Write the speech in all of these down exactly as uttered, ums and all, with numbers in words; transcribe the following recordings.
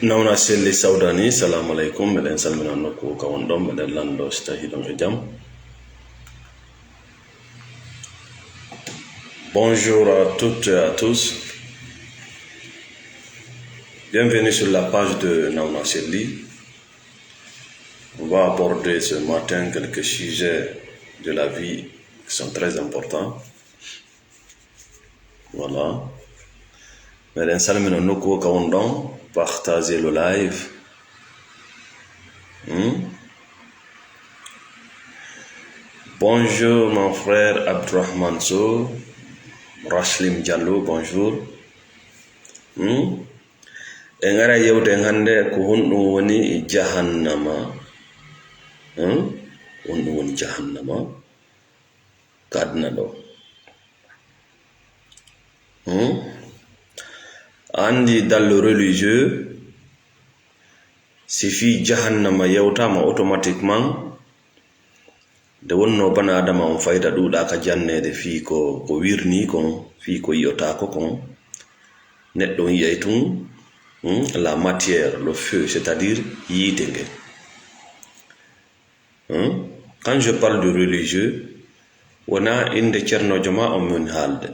Nawna selli sawdani, salamu aleykum. Meɗen salmina nokku ka wonɗon, meɗen lanndo si tawi hiɗon e jam. Bonjour à toutes et à tous. Bienvenue sur la page de Nawna Selli. On va aborder ce matin quelques sujets de la vie qui sont très importants. Voilà. Meɗen salmina nokku ka wonɗon, partagez le live. Hmm? Bonjour mon frère Abdourahmane Sow, Rachlim Diallo, bonjour. Hmm? En ara yewte hannde ko honɗum woni jahannama. Hmm? Honɗum woni jahannama? Ka aduna ɗo. Hmm? A anndi dans le religieux, si fii jahannama yewtaama automatiquement, nde wonnoo bana Adama on fayda ɗuuɗaaka janneede fii ko, ko wirnii kon, fii ko yi'otaako kon. Neɗɗo on yi'ay tun, hmm, la matière, le feu, c'est-à-dire yiite nge. Hmm? Quand je parle de religieux, wona innde Ceerno Jomaa on mi woni haalde.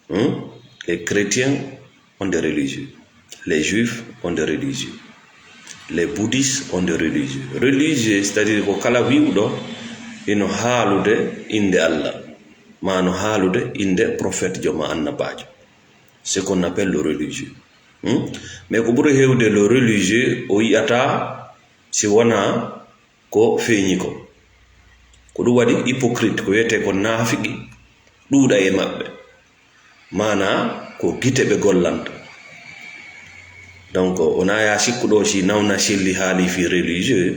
Hmm? Les chrétiens ont des religieux. Les juifs ont des religieux. Les bouddhistes ont des religieux. Religieux, c'est-à-dire ko kala wi'uɗo ino haalude innde Allah, ma no haalude innde prophète Jomaa annabaajo. C'est qu'on appelle le religieux. Hmm? Mais ko ɓuri heewde le religieux, o yi'ata si wonaa ko feeñi ko. Ko ɗum waɗi hypocrite, ko wiyetee ko naafiqi, ɗuuɗa e maɓɓe. Maanaa ko gite ɓe gollanta. Donc, wonaa yaa sikkuɗo si Nawna Selli haali fii religieux,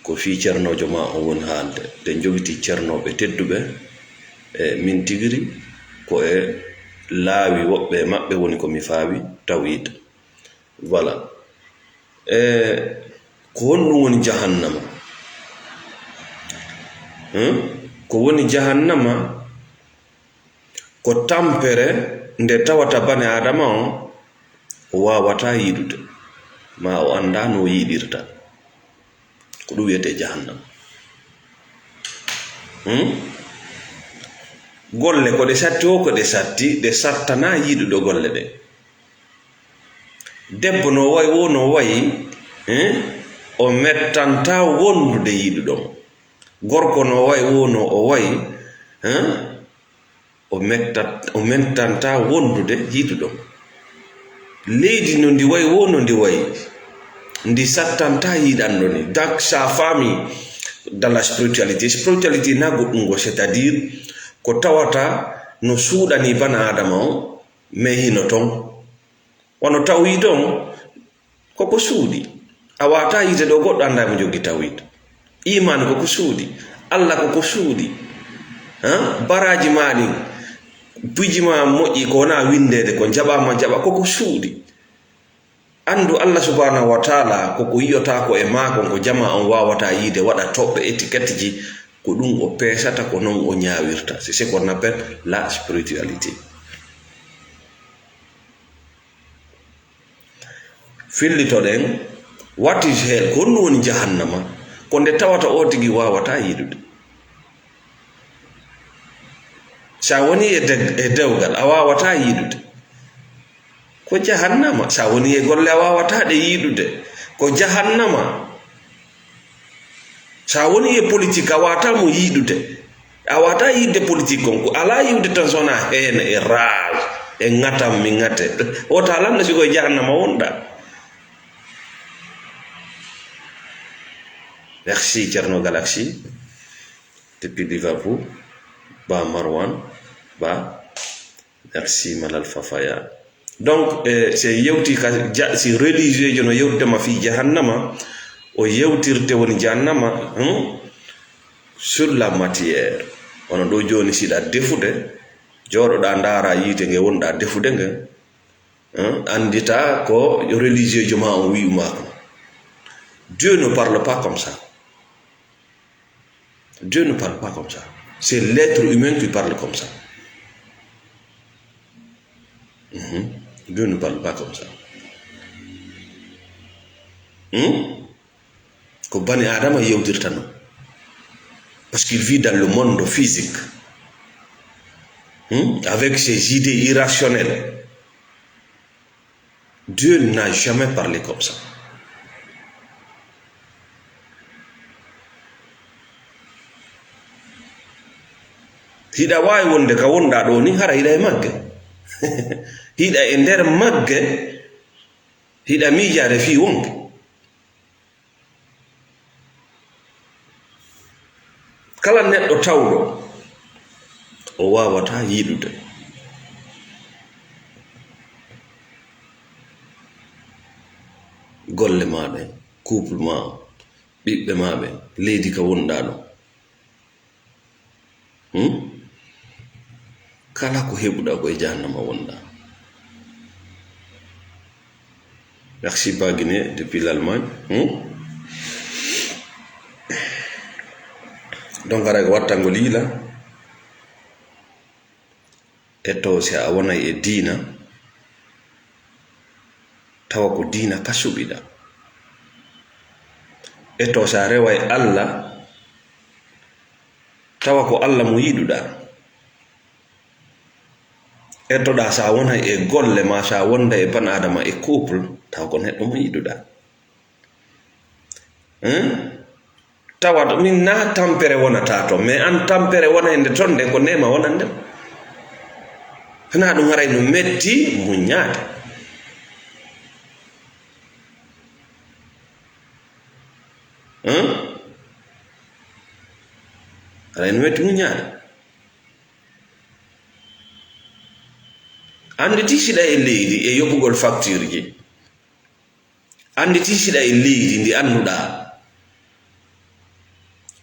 ko fii Ceerno Jomaa on woni haalde. Nde jogiti ceernooɓe tedduɓe, e min tigiri, ko e laawi woɓɓe e maɓɓe woni ko mi faawi tawhiid. Voilà. E ko honɗum woni jahannama? Hmm? Ko woni jahannama, ko tampere nde tawata bane Adama on, o waawataa yiɗude, ma o anndaa no o yiɗirta. Ko ɗum wiyetee jahannama. Hmm? Golle ko ɗe satti o, ko ɗe satti, ɗe sattanaa yiɗuɗo golle ɗe. Debbo no wayi, wo no wayi, eh, o mettantaa wondude yiɗuɗo mo. Gorko no wayi, wo no o wayi, eh, o mettat-, o mettantaa wondude yiɗuɗo mo. Leydi no ndi wayi, wo no ndi wayi, ndi sattantaa yiɗanɗo ni. Donc, sa faami dans la spiritualité. Spiritualité na goɗɗum ngo, c'est-à-dire ko tawata no suuɗani bana Adama on, mais hino ton. Wano tawhiid on, koko suuɗi. A waawataa yiide ɗo goɗɗo anndaa mo jogii tawhiid. Iimaan koko suuɗi. Alla koko suuɗi. Ha? Baraaji maa ɗin, piiji maa moƴƴi ko wonaa winndeede, ko jaɓaama jaɓa, koko suuɗi. Anndu Alla subhanahu wa taala, koko yi'otaako e maa kon, ko jamaa on waawataa yiide, waɗa toɓɓe, étiquetteji, ko ɗum o peesata, ko non o ñaawirta. C'est ce qu'on appelle la spiritualité. Fillitoɗen, what is hell? Ko honɗum woni jahannama? Ko nde tawata o tigi waawataa yiɗude. Sa woni e deg-, e dewgal, a waawataa yiɗude. Ko jahannama. Sa woni e golle, a waawataa ɗe yiɗude. Ko jahannama. Sa woni e politique, a waawataa mo yiɗude. A waawataa yiɗde politique kon. Ko alaa yiɗde tan so wonaa heene e rage e ŋatam mi ŋate. O ta lanndo si ko e jahannama wonɗa. Merci Thierno Galaxy. Depuis Liverpool. Ba Marwan. Ba. Merci Malal Fafaya. Donc, eh, si en yewti ka ja-, si religieux jo no yewtidema fii jahannama, o yewtirte woni jahannama, hmm, sur la matière. Wano ɗo jooni siɗa defude, jooɗoɗa ndaara yiite nge wonɗa defude nge, hmm, anndita ko religieux jo ma on wi'uma ko. Dieu ne parle pas comme ça. Dieu ne parle pas comme ça. C'est l'être humain qui parle comme ça. Mhm. Dieu ne parle pas comme ça. Hmm? Ko bani Adama yewtirta non. Parce qu'il vit dans le monde physique. Hmm? Avec ses idées irrationnelles. Dieu n'a jamais parlé comme ça. Hiɗa waawi wonde ka wonɗaa ɗoo ni, hara hiɗa e magge. Hiɗa e nder magge, hiɗa miijaade fii wonde. Kala neɗɗo tawɗo, o waawataa yiɗude golle maa ɗen, couple maa, ɓiɓɓe maa ɓen, leydi ka wonɗaa ɗon. Hmm? Kala ko heɓuɗaa ko e jahannama wonɗaa. Merci Bagine depuis l'Allemagne. Hmm? Donc, haray ko wattangol yiila. E to si a wonay e diina, tawa ko diina ka suɓiɗaa. E to si a reway Alla, tawa ko Alla mo yiɗuɗaa. Ettoɗaa si a wonay e golle maa, si a wonday e ban Adama e couple, tawa ko neɗɗo mo yiɗuɗaa. Hein? Tawa to min na tampere wonata to, mais an tampere wonande ton nden ko neema wonande. Hana ɗum haray no metti muññaade. Hein? Haray no metti muññaade. Annditi siɗa e leydi e yoɓugol facture ji. Annditi siɗa e leydi ndi annduɗaa.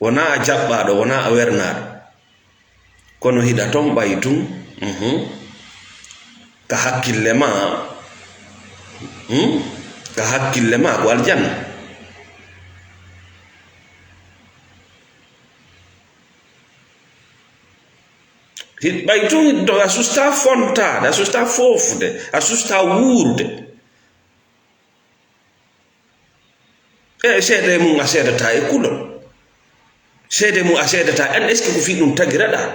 Wonaa a jaɓɓaaɗo, wonaa a wernaaɗo. Kono hiɗa ton ɓay tun, mhm, ka hakkille maa, hmm? Ka hakkille maa ko aljanna. Hiɗ-, ɓay tun hiɗ-, a sustaa fontaade, a sustaa foofude, a sustaa wuurude. E seede mum a seedataa e kulol. Seede mum a seedataa en, est-ce que ko fii ɗum tagiraɗaa?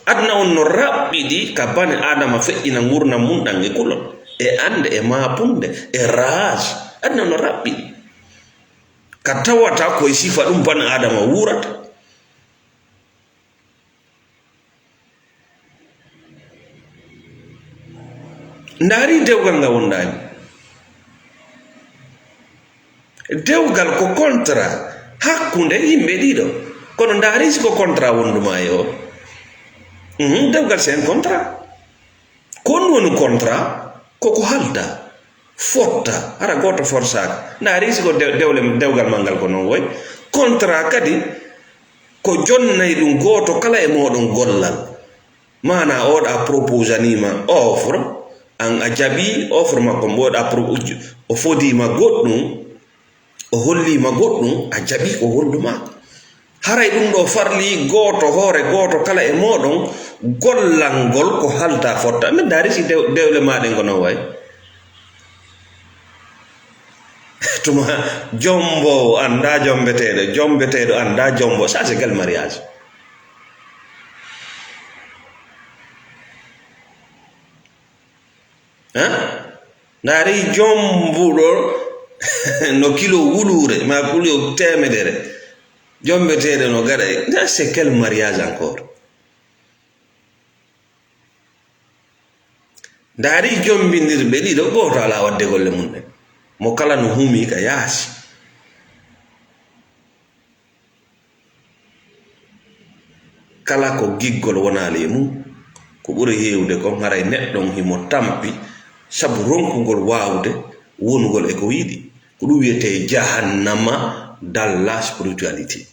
Aduna on no raɓɓiɗi ka bane Adama feƴƴina ngurndan mum ɗan e kulol, e annde, e maapunde, e raas. Aduna on no raɓɓiɗi. Ka tawata ko e sifa ɗum bane Adama wuurata. Ndaari dewgal ngal wonɗaani. Dewgal ko contrat hakkunde yimɓe ɗiɗo. Kono ndaari si ko contrat wondu maa e o. Mhm, dewgal c'est un contrat. Ko honɗum woni contrat? Ko ko halda, fotta, hara gooto forsaaka. Ndaari si ko de-, dewle, dewgal maa ngal ko non woy. Contrat kadi ko jonnay ɗum gooto kala e mooɗon gollal. Maanaa, oɗa proposaniima offre, an a jaɓi offre makko, mboɗa pro-, o fodiima goɗɗum, o holliima goɗɗum, a jaɓi ko hollumaa ko. Haray ɗum ɗoo farli gooto, hoore gooto kala e mooɗon gollal ngol ko halda fotta. Min ndaari si dew-, dewle maa ɗen ko non way. Tuma jomboowo anndaa jombeteeɗo, jombeteeɗo anndaa jomboowo. Ça, c'est quel mariage? Hein? Ndaari jombuɗo no kilo wuluure, ma kilo teemedere. Jombeteeɗo no gaɗa. Nda c'est quel mariage encore? Ndaari jombindirɓe ɗiɗo, gooto alaa waɗde golle mum ɗen. Mo kala no humi ka yaasi. Kala ko giggol wonaali e mum, ko ɓuri heewde kon, haray neɗɗo on himo tampi sabu ronkugol waawde wonugol e ko yiɗi. Ko ɗum wiyetee jahannama dans la spiritualité.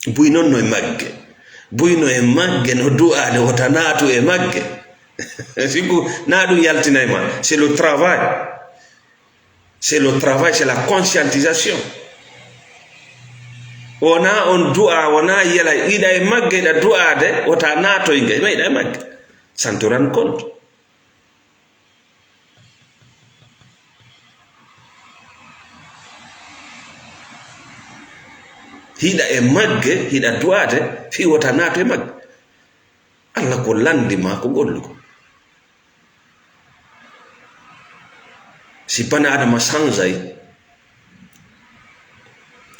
Buy non no e magge. Buy no e magge no du'aade wota naatu e magge. Sibu na ɗum yaltinay ma. C'est le travail. C'est le travail, c'est la conscientisation. Wona on du'a, wona yela, iɗa e magge, iɗa du'aade, wota naatoy nge, ma iɗa e magge. Sans te rendre compte. Hiɗa e magge, hiɗa duwaade, fii wota naato e magge. Alla ko lanndi ma ko gollugo. Si bani Adama sanzay,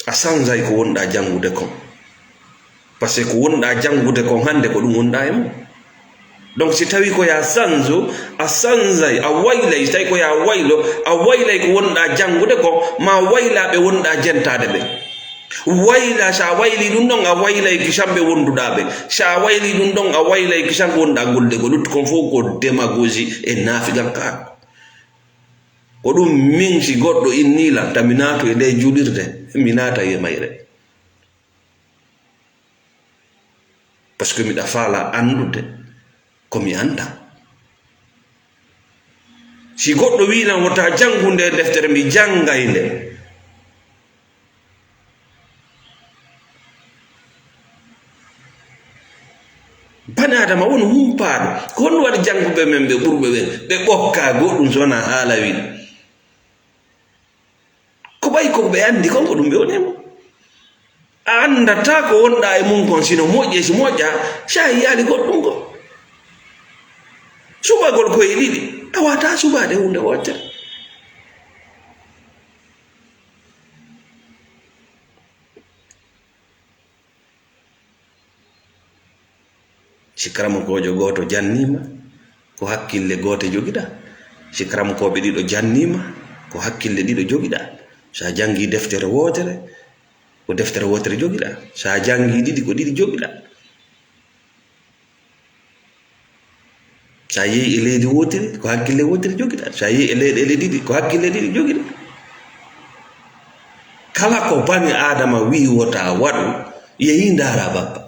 a sanzay ko wonɗa janngude kon. Parce que ko wonɗa janngude kon hannde ko ɗum wonɗa e mum. Donc si tawi ko ya sanzo, a sanzay, a waylay, si tawi ko ya waylo, a waylay ko wonɗa janngude kon, ma wayla ɓe wonɗa jentaade ɓe. Wayla, sa wayli ɗum ɗon, a waylay kisan ɓe wonduɗa ɓe. Sa wayli ɗum ɗon, a waylay kisan ko wonɗa golde ko lutti kon fof ko démagogie e naafiqanka. Ko ɗum min si goɗɗo inni lan, ta mi naato e nde juulirde, mi naata e mayre. Parce que miɗa faala anndude ko mi annda. Si goɗɗo wi'i lan wota janngu nde deftere, mi janngay nde. Bani Adama woni humpaaɗo. Ko honɗum waɗi jannguɓe men ɓe ɓurɓe ɓen? Ɓe ɓokka goɗɗum so wonaa haala wiɗo. Ko ɓay ko ɓe anndi kon, ko ɗum ɓe woni e mum. A anndataa ko wonɗaa e mum kon, si no moƴƴi, si moƴƴaa, si a yiyaali goɗɗum ko. Suɓagol koye ɗiɗi, a waawataa suɓaade huunde wootere. Si karamokoojo gooto janniima, ko hakkille goote jogiɗaa. Si karamokooɓe ɗiɗo janniima, ko hakkille ɗiɗo jogiɗaa. So a janngii deftere wootere, ko deftere wootere jogiɗaa. So a janngii ɗiɗi, ko ɗiɗi jogiɗaa. So a yehi e leydi wootiri, ko hakkille wootiri jogiɗaa. So a yehi e leyɗeele ɗiɗi, ko hakkille ɗiɗi jogiɗaa. Kala ko bani Aadama wi'i wota waɗu, yehi ndaara babba.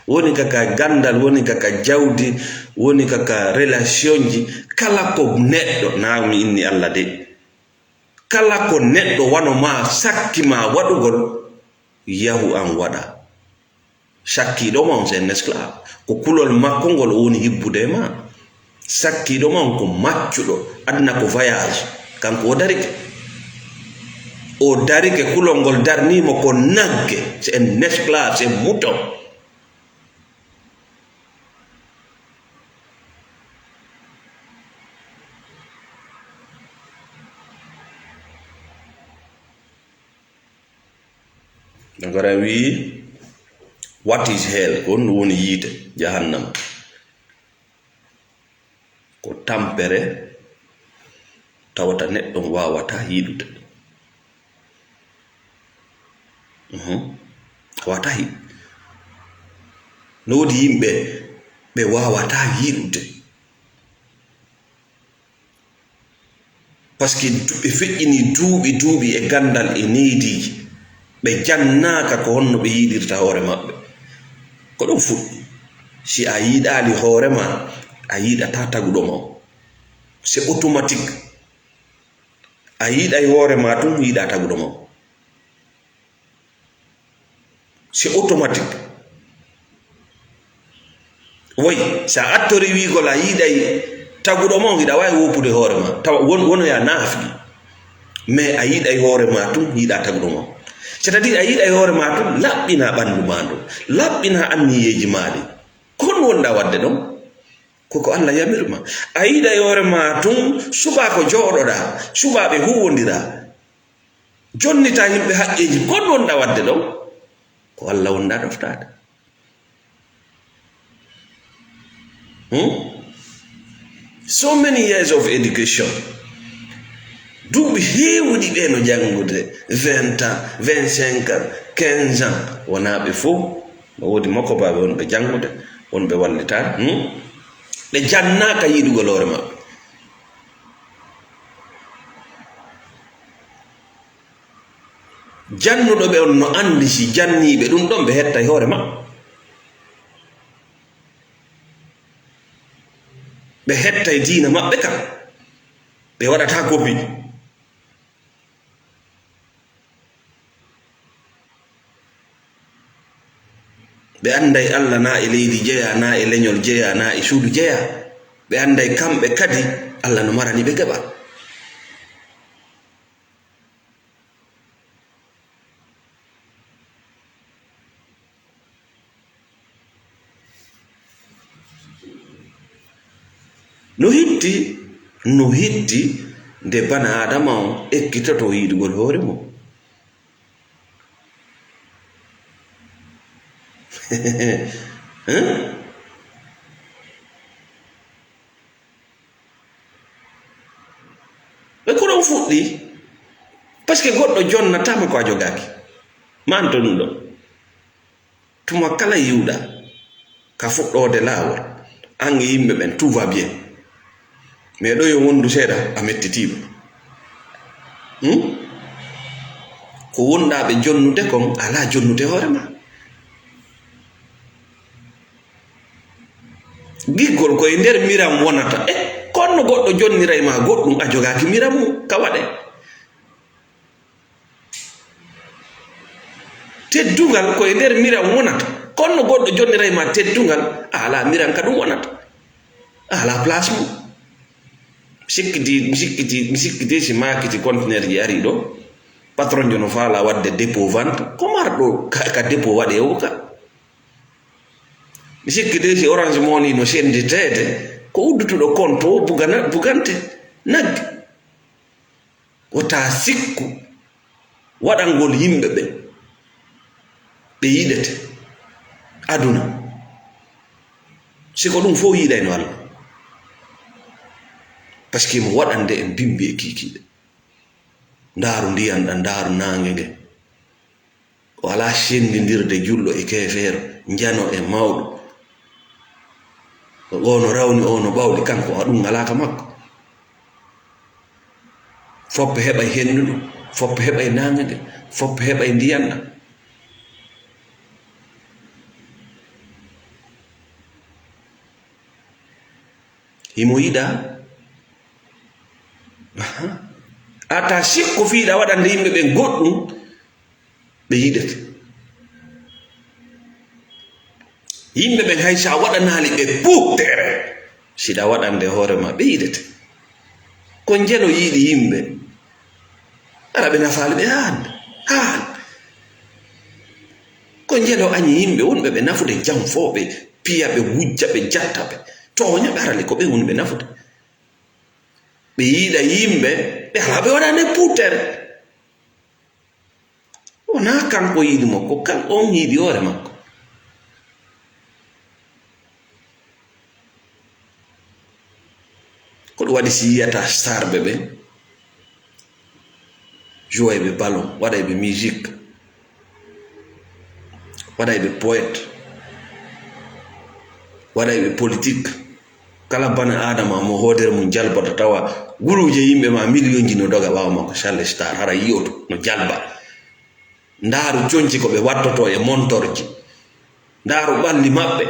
Woni ka ka ganndal, woni ka ka jawdi, woni ka ka relationji. Kala ko neɗɗo, naa mi inni Alla de. Kala ko neɗɗo wano maa sakki maa waɗugol, yahu an waɗa. Sakkiiɗo ma on, c'est un esclave. Ko kulol makko ngol o woni hibbude e ma. Sakkiiɗo ma on ko maccuɗo. Aduna ko voyage. Kanko o darike. O darike, kulol ngol darnii mo ko nagge. C'est un esclave, c'est un mouton. Nagara wi'i, "What is hell?" Ko honɗum woni yiite jahannama? Ko tampere tawata neɗɗo waawataa yiɗude. Mhm. Waawataa yiɗ-, no woodi yimɓe ɓe waawataa yiɗude. Parce que du-, ɓe feƴƴini duuɓi, duuɓi e ganndal e neydiiji. Ɓe jannaaka ko honno ɓe yiɗirta hoore maɓɓe. Ko ɗum fuɗɗi. Si a yiɗaali hoore ma, a yiɗataa taguɗo ma o. C'est automatique. A yiɗay hoore ma tun, yiɗa taguɗo ma o. C'est automatique. Woy, si a attori wiigol a yiɗay taguɗo ma on, hiɗa waawi woppude hoore ma. Tawa won-, wonoya naafiki. Mais a yiɗay hoore ma tun, yiɗa taguɗo ma on. C'est-à-dire a yiɗay hoore ma tun, laɓɓina ɓanndu ma ndun. Laɓɓina anniyeeji ma ɗin. Ko honɗum wonɗa waɗde ɗon? Ko ko Alla yamir ma. A yiɗay hoore ma tun, suɓa ko jooɗoɗa, suɓa ɓe huwwondira. Jonnita yimɓe haqqeeji, ko honɗum wonɗa waɗde ɗon? Ko Alla wonɗa ɗoftaade. Hmm? So many years of education. Duuɓi heewuɗi ɓe no janngude, vingt ans, vingt-cinq ans, quinze ans. Wonaa ɓe fof. No woodi mokobaaɓe wonɓe janngude, wonɓe wallitaade. Hmm? Ɓe jannaaka yiɗugol hoore maɓɓe. Jannuɗo ɓe on no anndi si janniiɓe ɗum ɗon ɓe hettay hoore maɓɓe. Ɓe hettay diina maɓɓe kan. Ɓe waɗataa kopi. Ɓe annday Alla naa e leydi jeyaa, naa e leñol jeyaa, naa e suudu jeyaa. Ɓe annday kamɓe kadi Alla no marani ɓe keɓal. No hitti, no hitti nde bana Aadama on ekkitoto yiɗugol hoore mum. Hein? Ɓe ko ɗon fuɗɗi. Parce que goɗɗo jonnataama ko a jogaaki. Manto ɗum ɗo. Tuma kala yiwɗa ka fuɗɗoode laawol, an e yimɓe ɓen, tout va bien. Mais ɗo yo wondu seeɗa, a mettitiima. Hmm? Ko wonɗaa ɓe jonnude kon, alaa jonnude hoore ma. Giggol ko e nder miram wonata. E, kono goɗɗo jonniray ma goɗɗum, a jogaaki miram mum, ka waɗe. Teddungal ko e nder miram wonata. Kono goɗɗo jonniray ma teddungal, a alaa miram ka ɗum wonata. A alaa place mum. Sikkiti, mi sikkiti, mi sikkiti si maakiti conteneur ji ari ɗo, patron jo no faala waɗde dépôt vente, ko marɗo ka, ka dépôt waɗe o ka. Mi sikkiti si Orange Money no senditeede, ko uddutuɗo compte o bugana, bugante nagge. Wota sikku waɗangol yimɓe ɓen ɓe yiɗete aduna. Si ko ɗum fof yiɗayno Allah. Parce que mo waɗande en bimbi e kiikiiɗe. Ndaaru ndiyan ɗan, ndaaru naange ngen. O alaa senndindirde julɗo e keefeero, njano e mawɗo. O no rawni, o no ɓawli, kanko a ɗum alaa ka makko. Foppe heɓay henndu ndun, foppe heɓay naange nde, foppe heɓay ndiyan ɗan. Himo yiɗa. Aha. A ta sikko fii ɗa waɗande yimɓe ɓen goɗɗum, ɓe yiɗete. Yimɓe ɓen hay si a waɗanaali ɓe puuttere, si ɗa waɗande hoore ma, ɓe yiɗete. Ko njelo yiɗi yimɓe. Ara ɓe nafaali ɓe haan, haan. Ko njelo añi yimɓe wonɓe ɓe nafude, janfooɓe, piya ɓe, wujja ɓe, jatta ɓe. Tooña ɓe, arali ko ɓe woni ɓe nafude. Ɓe yiɗa yimɓe, ɓe alaa ɓe waɗande puuttere. Wonaa kanko yiɗi mo, ko kan on yiɗi hoore makko. Ko ɗum waɗi si yiyata starɓe ɓen, jouwayɓe ballon, waɗayɓe musique, waɗayɓe poète, waɗayɓe politique. Kala bana Aadama mo hoodere mum jalbata, tawa guluuje yimɓe ma miliyonji no doga ɓaawo makko, Charles Star, hara yi'oto no jalba. Ndaaru conci ko ɓe wattoto e montorji. Ndaaru ɓalli maɓɓe.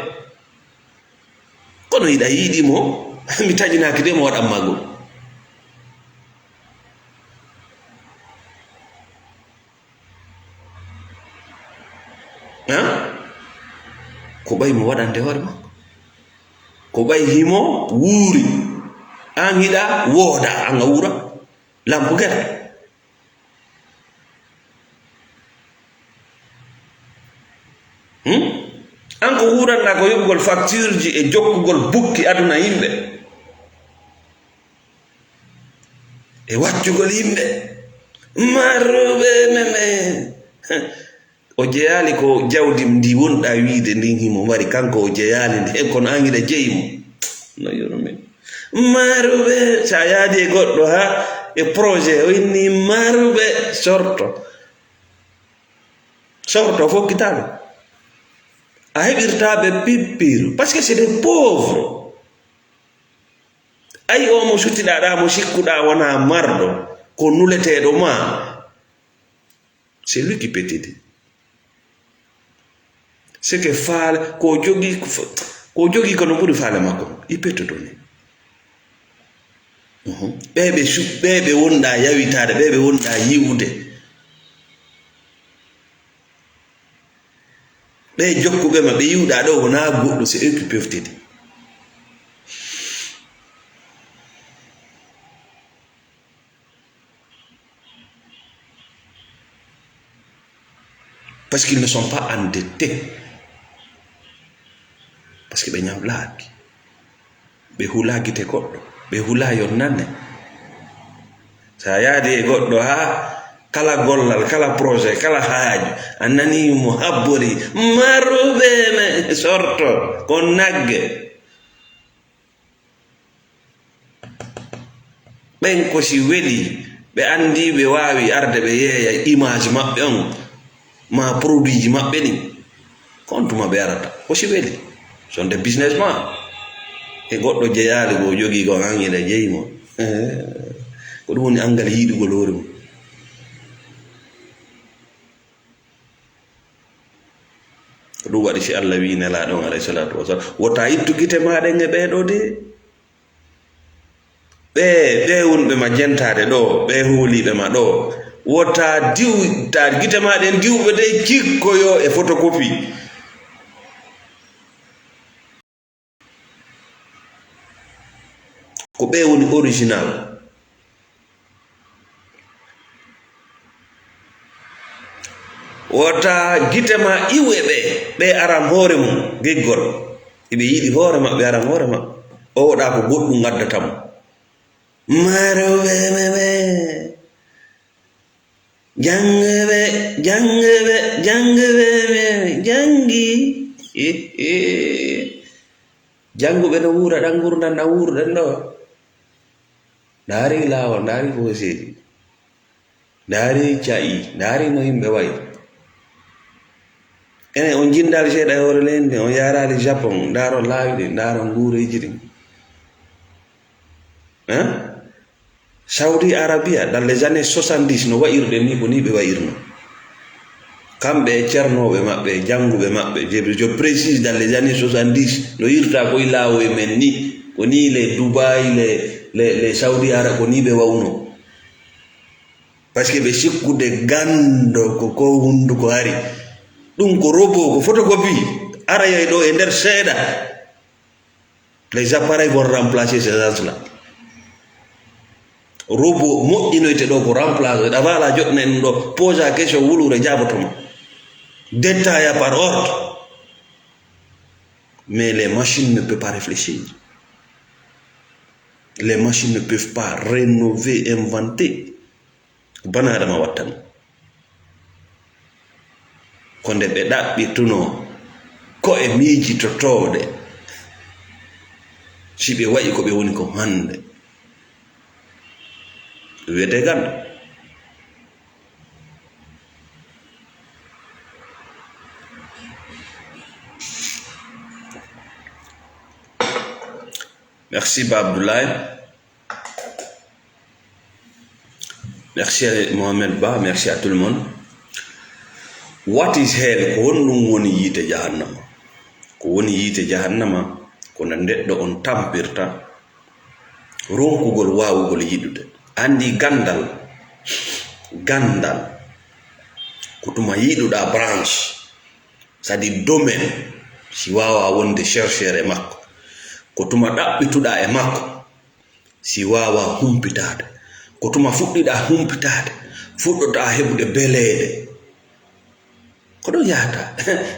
Kono hiɗa yiɗi mo, mi taƴinaaki de mo waɗan ma gol. Hein? Ko ɓay mo waɗande hoore makko. Ko ɓay himo wuuri. An hiɗa wooda, an a wuura. Lampu gerte. Hmm? An ko wuuranɗaa ko yoɓugol facture ji e jokkugol bukki aduna yimɓe. E waccugol yimɓe. Marruɓe meme. O jeyaali ko jawdi ndi wonɗaa wiide ndin himo mari, kanko o jeyaali ndi, e kono an hiɗa jeyi mo. No yurmin. Marruɓe, sa yaadi e goɗɗo ha e projet, o inni marruɓe, sorto. Sorto fokkitaɗo. A heɓirta ɓe pippiru, parce que c'est des pauvres. Ay, o mo sutiɗaa ɗaa, mo sikkuɗaa wonaa marɗo, ko nuleteeɗo ma. C'est lui qui peut t'aider. C'est que faale, ko jogii, ko jogii ko no ɓuri faale makko, i pettoto ni. Mhm. Ɓee ɓe su-, ɓee ɓe wonɗaa yawitaade, ɓee ɓe wonɗaa yi'ude. Ɓee jokkuɓe ma, ɓe yi'uɗaa ɗoo, wonaa goɗɗo, c'est eux qui peuvent t'aider. Parce qu'ils ne sont pas endettés. Parce que ɓe ñamlaaki. Ɓe hula gite goɗɗo, ɓe hula yo nane. So a yaadi e goɗɗo haa kala gollal, kala projet, kala haaju, a nanii mo habbori, maruɓe ne sorto, ko nagge. Ɓen ko si weli, ɓe anndi ɓe waawi arde ɓe yeeya image maɓɓe on, maa produit ji maɓɓe ɗin. Ko on tuma ɓe arata? Ko si weli. Sonde business ma. E goɗɗo jeyaali ko o jogii ko an ina jeyi mo. Ko ɗum woni anngal yiɗugol hoore mum. Ko ɗum waɗi si Allah wi'i Nelaaɗo on, alayhi salaatu wa salaam, wota ittu gite maa ɗen e ɓee ɗoo de. Ɓee, ɓee wonɓe ma jentaade ɗoo, ɓee hooliiɓe ma ɗoo. Wota diw, ta gite maa ɗen diwɓe de cikkoyo e photocopie. Ko ɓee woni original. Wota gite ma iwu e ɓe, ɓe aran hoore mum, giggol. Iɓe yiɗi hoore maɓɓe, aran hoore maɓɓe. O waɗa ko goɗɗum ngaddata mo. Maroɓe ɓe ɓe. Jannguɓe, jannguɓe, jannguɓe, ɓe janngi. Jannguɓe no wuura ɗan ngurndan na wuurɗen ɗo. Ndaari laawol, ndaari fooseeji, ndaari ca'i, ndaari no yimɓe wayi. Enen, on jindaali seeɗa e hoore leydi ndin, on yaaraali Japon, ndaaron laawi ɗin, ndaaron nguureeji ɗin. Hein? Saudi Arabia, dans les années soixante-dix, no wa'irɗen ni, ko ni ɓe wa'irno. Kamɓe e ceernooɓe maɓɓe, e jannguɓe maɓɓe, je, je précise, dans les années soixante-dix, no irta koye laawoye men ni, ko ni les Dubaï, les, les, les Saudi Arabes, ko ni ɓe wa'uno. Parce que ɓe sikkude ganndo ko, ko hunnduko hari. Ɗum ko robot, ko photocopie. Arayay ɗo e nder seeɗa. Les appareils vont remplacer ces gens-là. Robot moƴƴinoyte ɗo ko remplacer. Ɗa faala joɗɗina en ɗo, posa question, wuluure jaaboto ma. Détail par ordre. Mais les machines ne peuvent pas réfléchir. Les machines ne peuvent pas rénover, inventer. Ko bana Adama wattani. Ko nde ɓe ɗaɓɓitunoo ko e miijitotooɗe, si ɓe wa'i ko ɓe woni ko hannde. Wiyetee ganndo. Merci, Ba Abdoulaye. Merci, Mohamed Ba. Merci à tout le monde. What is hell? Ko honɗum woni yiite jahannama? Ko woni yiite jahannama, ko nde neɗɗo on tampirta ronkugol waawugol yiɗude. Anndi ganndal, ganndal, ko tuma yiɗuɗaa branche, c'est-à-dire domaine, si waawaa wonde chercheur e makko, ko tuma ɗaɓɓituɗaa e makko, si waawaa humpitaade, ko tuma fuɗɗiɗaa humpitaade, fuɗɗoɗaa heɓude beleeɗe. Ko ɗum yahata.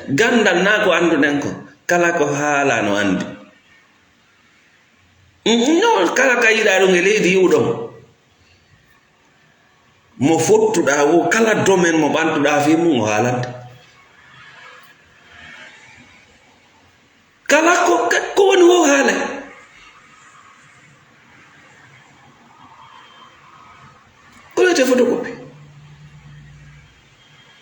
Ganndal naa ko annduɗen ko, kala ko haalaa no anndi. Mm, no, kala ka yiɗaa ɗum e leydi iwɗon. Mo fottuɗaa wo, kala domaine mo ɓantuɗaa fii mum, o haalante. Kala ko, ko woni wo haalay. Ko wiyetee photocopie.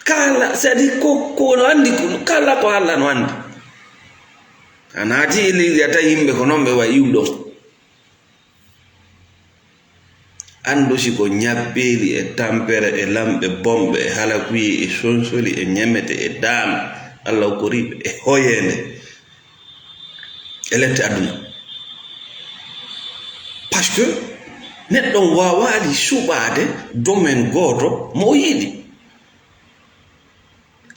Kala, c'est-à-dire ko, ko no anndi, ko, kala ko Alla no anndi. A naati e leydi, a tawi yimɓe ko noon ɓe wayi iwɗon. Anndu si ko ñabbeeli e tampere e lamɓe bomɓe e halakuye e sonsoli e ñemete e daame, Alla hokkoriiɓe e hoyeende e lette aduna. Parce que neɗɗo on waawaali suɓaade domaine gooto mo o yiɗi.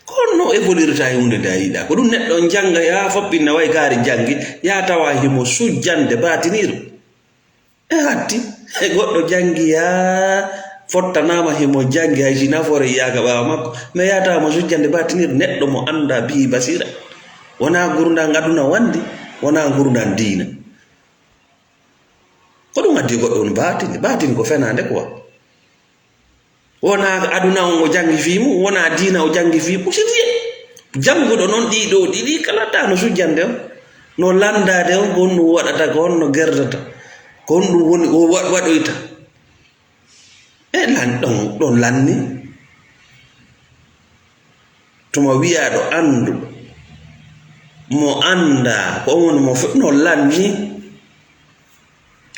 Ko honno évoluirta e huunde nde a yiɗaa? Ko ɗum neɗɗo on jannga yaa foppinna way kaari janngi, yaa tawa himo sujjande baatiniiru. E hatti, e goɗɗo janngi yaa fottanaama himo janngi hay si nafoore yiyaaka ɓaawo makko, mais yaa tawa mo sujjande baatiniiru, neɗɗo mo anndaa bihi basiira. Wonaa ngurndan aduna wanndi, wonaa ngurndan diina. Addi goɗɗo on baatini. Baatini ko fenaande quoi. Wonaa aduna on o janngi fii mum, wonaa diina o janngi fii mum. C'est vrai. Jannguɗo noon ɗii ɗoo ɗiɗi kala taa no sujjande on, no lanndaade on, ko honɗum waɗata, ko honno gerdata, ko honɗum woni o wa-, waɗoyta. E lan-, ɗon, ɗon lanni. Tuma wiyaaɗo annduɗo, mo anndaa, ko on woni mo fe-, no lanni.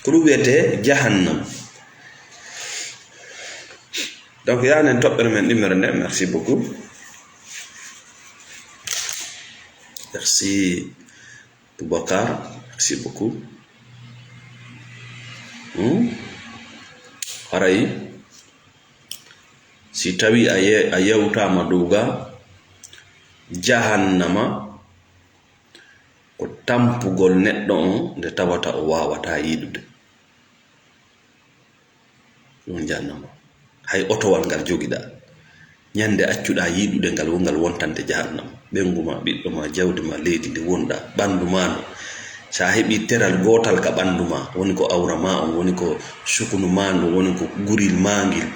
Ko ɗum wiyetee jahannam. Donc, yaani en toɓɓere men ɗimmere nde. Merci beaucoup. Merci, Boubacar. Merci beaucoup. Hmm? Haray, si tawi a ye-, a yewtaama dow ga jahannama, ko tampugol neɗɗo on nde tawata o waawataa yiɗude. Ɗum jahannama. Hay otowal ngal jogiɗaa, ñande accuɗaa yiɗude ngal, wongal wontande jahannama. Ɓeyngu ma, ɓiɗɗo ma, jawdi ma, leydi ndi wonɗaa, ɓanndu ma ndu. So a heɓii teral gootal ka ɓanndu ma, woni ko awra ma on, woni ko sukunu ma ndu, woni ko guril ma ngil,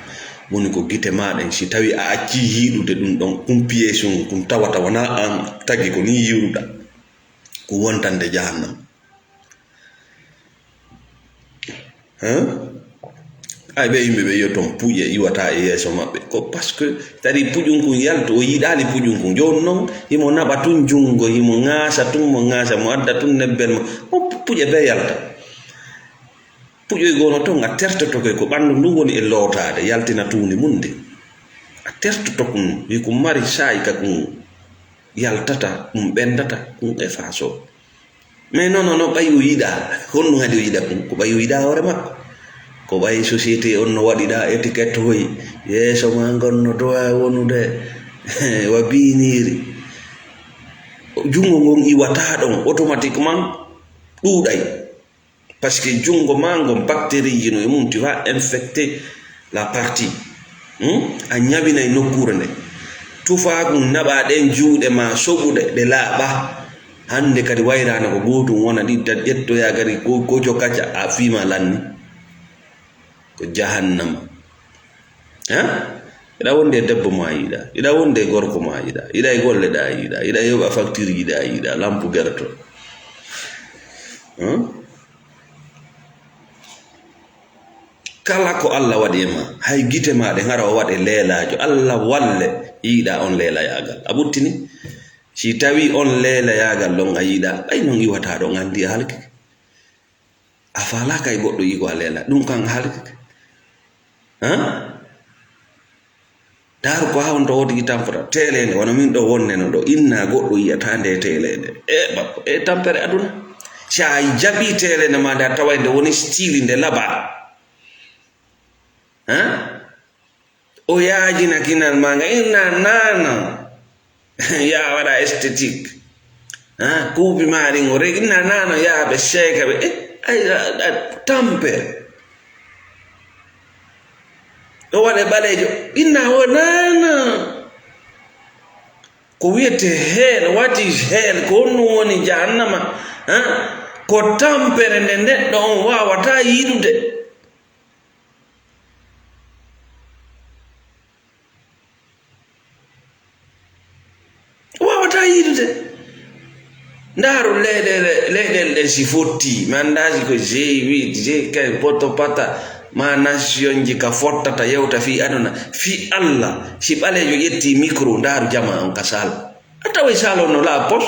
woni ko gite ma ɗen, si tawi a accii yiɗude ɗum ɗon, ɗum piyeesun, ɗum tawata wonaa an tagi, ko nii yiɗuɗaa, ko wontande jahannama. Hein? Ay, ɓe yimɓe ɓe yo ton puƴe iwata e yeeso maɓɓe. Ko parce que tari puƴun kun yaltu, o yiɗaali puƴun kun. Jooni non, himo naɓa tun junngo, himo ŋaasa tun, mo ŋaasa, mo adda tun nebbel mo. O pu-, puƴe bee yalta. Puƴoy goono ton, a tertoto koy ko ɓanndu ndun woni e lootaade, yaltina tuundi mun ndin. A tertoto kun, yi kun mari saa'i ka kun yaltata, kun ɓenndata, kun e faasoo. Mais non, non, non, ɓay o yiɗaa. Honɗum haɗi o yiɗa ɗum? Ko ɓay o yiɗaa hoore makko. Ko ɓay société on no waɗiɗaa étiquette hoy. Yeeso maa ngon no dowa wonude wa biiniiri. Junngo ngon iwataa ɗon automatiquement ɗuuɗay. Parce que junngo maa ngon bactérie ji no e mum, tu vas infecter la partie. Hmm? A ñawinay nokkuure nde. Tufaaku naɓaa ɗen juuɗe maa soɓuɗe, ɗe laaɓa. Hannde kadi waylaana ko gootum wona ɗi da-, ƴettoyaa kadi ko, ko jokkaca a fiima lanni. Ko jahannama. Ha? Iɗa wonde debbo ma yiɗa, iɗa wonde gorko ma yiɗa, iɗa e golle ɗa yiɗa, iɗa yoɓa facture ji ɗa yiɗa, lampu gerto. Hmm? Kala ko Allah waɗi e ma, hay gite ma ɗe hara o waɗe leelaajo, Allah walle yiɗa on leelayaagal. A ɓuttini? Si tawi on leelayaagal ɗon a yiɗa, ɓay non iwata ɗon anndi a halkike. A faalaaka e goɗɗo yigo a leela, ɗum kan a halkike. Han? Daaru ko haa on to wotigi tamfata. Teeleende, wano min ɗo wonneno ɗo, inna goɗɗo yi'ata nde teeleende. E bakko, e tampere aduna. Si a jaɓi teeleende ma nde a taway nde woni stili nde laba. Han? O yaajina kinal ma nga, inna nano. Ya waɗa esthétique. Han? Kuupi ma ɗin o regi, inna nano ya ɓe seeka ɓe. Eh, ay, a, a, tampere. Ɗo waɗe ɓaleejo. Inna o nana. Ko wiyete hell, what is hell? Ko honɗum woni jahannama? Ha? Ko tampere nde neɗɗo on waawata yiɗude. Waawata yiɗude. Ndaaru leyɗeele, leyɗeele ɗen si fotti, mi anndaa si ko G huit, G quinze, poto pata, ma nation ji ka fottata yewta fii aduna, fii Allah, si ɓaleejo ƴetti micro, ndaaru jamaa on ka saal. A taway saal on no laaɓi pos.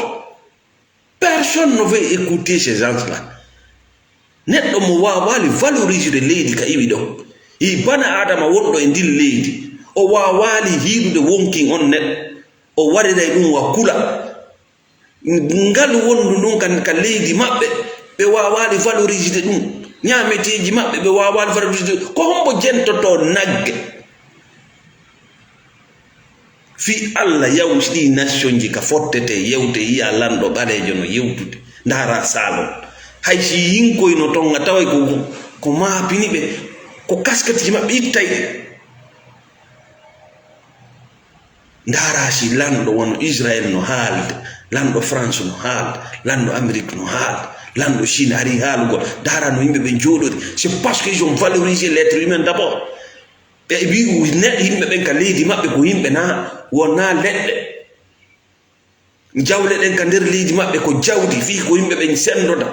Personne ne veut écouter ces gens-là. Neɗɗo mo waawaali valoriser leydi ka iwi ɗon. Yi bana Adama wonɗo e ndin leydi. O waawaali hiiɗude wonkin on neɗɗo. O waɗiray ɗum wa kula. Ngal wondu ndun kan ka leydi maɓɓe, ɓe waawaali valoriser ɗum. Ñaameteeji maɓɓe, ɓe waawaali valoriser ɗum. Ko hombo jentotoo nagge? Fii Allah yawti ɗii nation ji ka fottete, yewte, yi'a lanɗo ɓaleejo no yewtude, ndaara salon. Hay si yinkoyno ton, a taway ko, ko maapini ɓe, ko kasketiji maɓɓe ittay. Ndaara si lanɗo wano Israël no haalde, lanɗo France no haalde, lanɗo Amérique no haalde, lanɗo Chine ari haalugol. Ndaara no yimɓe ɓen jooɗori. C'est parce qu'ils ont valorisé l'être humain d'abord. Ɓe wi'u ne-, yimɓe ɓen ka leydi maɓɓe ko yimɓe na, wonaa leɗɗe. Jawle ɗen ka nder leydi maɓɓe ko jawdi, fii ko yimɓe ɓen senndoda.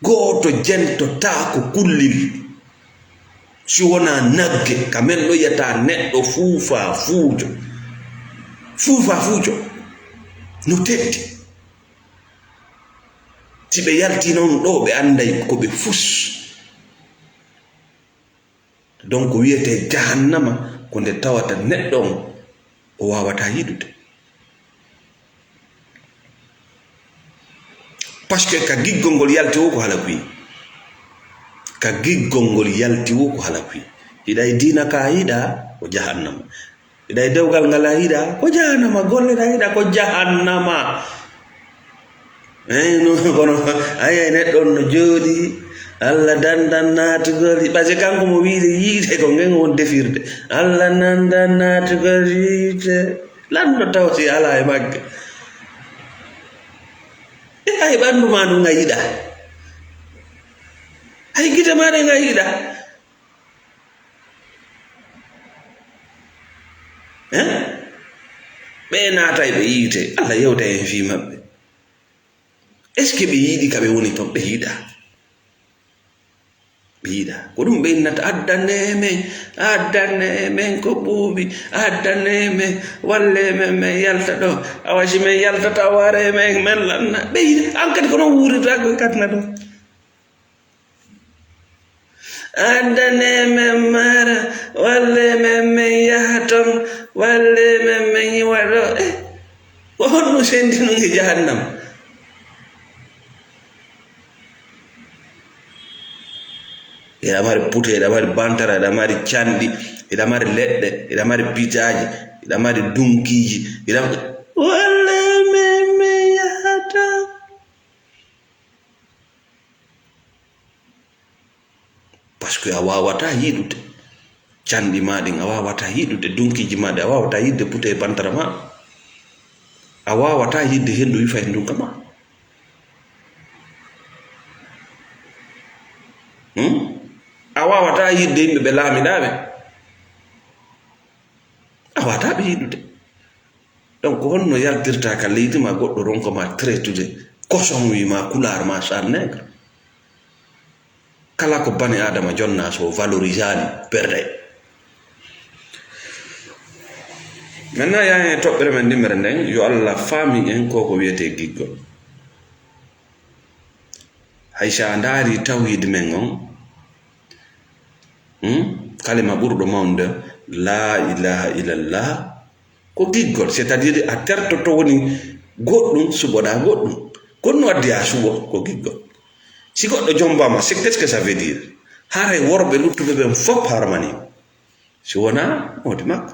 Gooto jentotaako kullel, si wonaa nagge, ka men ɗo yiyata neɗɗo fuufaa fuujo. Fuufaa fuujo no teddi. Si ɓe yaltii non ɗo, ɓe annday ko ɓe fus. Donc, wiyetee jahannama ko nde tawata neɗɗo on o waawataa yiɗude. Parce que ka giggol ngol yalti wo ko halakuye. Ka giggol ngol yalti wo ko halakuye. Hiɗa e diina ka yiɗa ko jahannama. Hiɗa e dewgal ngal a yiɗa ko jahannama. Golle ɗa yiɗa ko jahannama. Eyi, non, kono, ayi, ayi, neɗɗo on no jooɗi, Allah dandan naatugol, parce que kanko mo wiide yiite ko ngen won defirde. Allah nandan naatugol yiite. Lanɗo taw si alaa e magge. E, ayi, ɓanndu ma ndun a yiɗa. Ayi, gite ma ɗen a yiɗa. Eh? Ɓe naatay ɓe yiite. Allah yewta en fii maɓɓe. Est-ce que ɓe yiɗi ka ɓe woni ton? Ɓe yiɗa. Ɓe yiɗa. Ko ɗum ɓe innata, "Addane men, addane men ko ɓuuɓi, addane men, walle men, men yalta ɗo. Awa si men yaltata, ware men, men lanna." Ɓe yiɗi. An kadi ko non wuurirta ko katna ɗo. Addane men maara, walle men, men yaha ton, walle men, men yiwa ɗo. Eh, ko honno senndinunge jahannam? Eɗa mari pute, eɗa mari bantara, eɗa mari canɗi, eɗa mari leɗɗe, eɗa mari bijaaji, eɗa mari dunkiiji, eɗa, walle men, men yaha ton. Parce que a waawataa yiɗude canɗi maa ɗin, a waawataa yiɗude dunkiiji maa ɗin, a waawataa yiɗude pute e bantara maa, a waawataa yiɗude henndu wifa e ndunka maa. Hmm? A waawataa yiɗude yimɓe ɓe laamiɗaa ɓe. A waawataa ɓe yiɗude. Donc, ko honno yaltirta ka leydi ma, goɗɗo ronka ma traitude, cochon wi ma, kulaar ma, sale nègre? Kala ko bani Adama jonna, so valorisaali, perday. Maintenant, yaa e toɓɓere men ɗimmere nden, yo Allah faami en ko ko wiyetee giggol. Hay si a ndaari tawhid men on, hmm, kalima ɓurɗo mawnude, la ilaha illallah, ko giggol, c'est-à-dire a tertoto woni goɗɗum, suɓoɗa goɗɗum. Ko ɗum addi a suɓo, ko giggol. Si goɗɗo jombaama, c'est, qu'est-ce que ça veut dire? Haray worɓe luttuɓe ɓen fof harmani. Si wonaa moodi makko.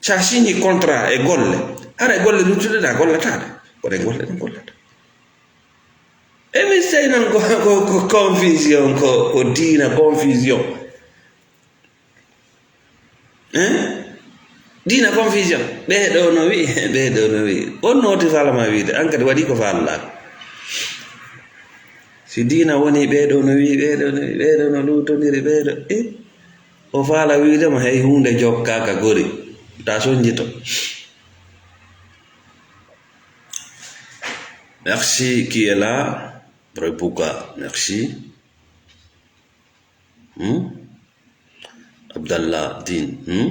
Sa signi contrat e golle, hara e golle luttuɗe ɗa gollataɗe, kono e golle ɗe gollata. E mi sey noon ko, ko, ko confusion, ko, ko diina confusion. Hein? Diina confusion. Ɓee ɗo no wi'i, ɓee ɗo no wi'i. On nooti faalama wiide, an kadi waɗi ko faalɗaa. Si diina woni ɓee ɗo no wi'i, ɓee ɗo no wi'i, ɓee ɗo no luutondiri, ɓee ɗo, eh? O faala wiide mo hey huunde jokkaaka gori. Ta sonjito. Merci, qui est là? Roy Bouka, merci. Hmm? Abdallah Din, hmm?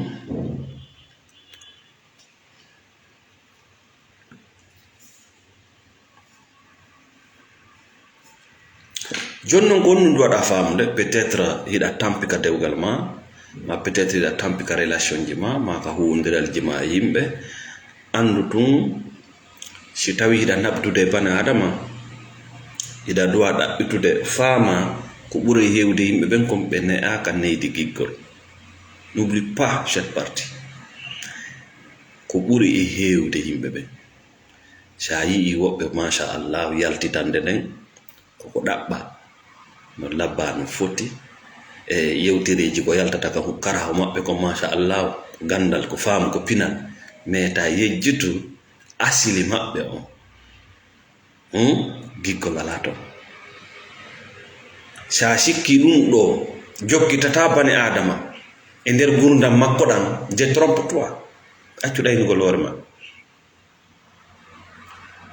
Jooni noon, ko honɗum waɗa faamude? Peut-être hiɗa tampi ka dewgal ma, ma peut-être hiɗa tampi ka relation ji ma, ma ka huwondiralji ma e yimɓe. Anndu tun, si tawi hiɗa naɓdude e bani Aadama, hiɗa duwa ɗaɓɓitude, faama ko ɓuri heewde yimɓe ɓen kon ɓe ne'aaka neydi giggol. N'oublie pas cette partie. Ko ɓuri e heewde yimɓe ɓen. Si a yi'ii woɓɓe, machallah, yaltitande nden, koko ɗaɓɓa, no labba no foti, E yewtereeji ko yaltata ka hu-, karaho maɓɓe kon, machallahu, ko ganndal, ko faamu, ko pinal. Mais ta yejjitu asili maɓɓe on. Hmm? Giggol alaa ton. Si a sikki ɗum ɗo jokkitata bani Aadama e nder ngurdam makko ɗam, détrompe-toi. Accu ɗaynugol hoore ma.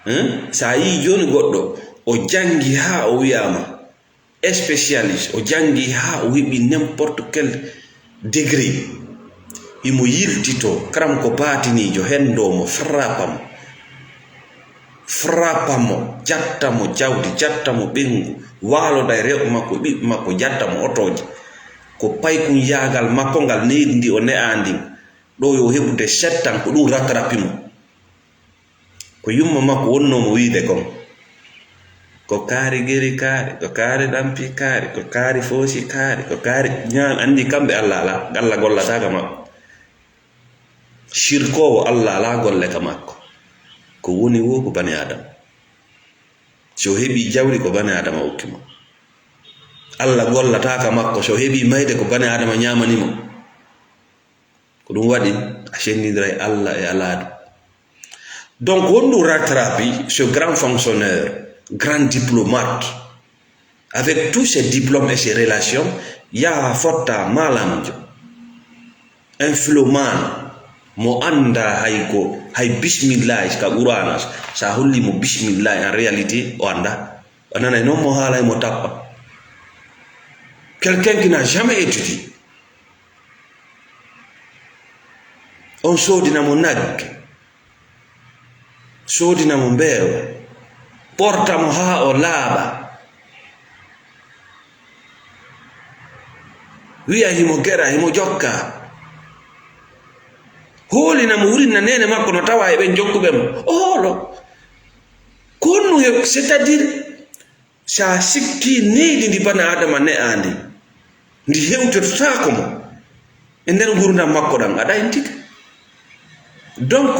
Hmm? Si a yii jooni goɗɗo, o janngi haa o wiyaama spécialiste, o janngi haa o heɓi n'importe quel degré. Himo yiltitoo, karam ko baatiniijo, henndoo mo, frappa mo. Frappa mo, jatta mo jawdi, jatta mo ɓeyngu, waaloda e rewɓe makko, ɓiɓɓe makko, jatta mo otooji. Ko paykunyaagal makko ngal, neydi ndi o ne'aa ndin. Ɗo yo heɓude sept ans, ko ɗum rattrapi mo. Ko yumma makko wonnoo mo wiide kon. Ko kaari geri kaari, ko kaari ɗampi kaari, ko kaari foosi kaari, ko kaari ñaan, anndi kamɓe Alla alaa, Alla gollataaka maɓɓe. Sirkoowo Alla alaa golle ka makko. Ko woni woo ko bani Aadama. Si o heɓii jawdi ko bani Aadama okki mo. Alla gollataaka makko, si o heɓii mayde ko bani Aadama ñaamani mo. Ko ɗum waɗi a senndindiray Alla e alaa ɗum. Donc, honɗum rattrapi ce grand fonctionnaire, grand diplomate, avec tous ses diplômes et ses relations, yaha fotta maalamjo, infilomane, mo annda hay ko, hay bismillahi ka Qur'ana, sa holli mo bismillahi, en réalité, o annda. A nanay noon mo haalay mo tappa. Quelqu'un qui n'a jamais étudié. On soodina mo nagge, soodina mo mbeewa, ɓorta mo haa o laaɓa. Wi'a himo gera, himo jokka. Hoolina mo, wurinna neene makko no tawa e ɓen jokkuɓe mo. O hoolo. Ko honɗum he-, c'est-à-dire, si a sikkii neydi ndi bani Aadama ne'aa ndi, ndi hewtotaako mo e nder ngurdam makko ɗam, a ɗayntike. Donc,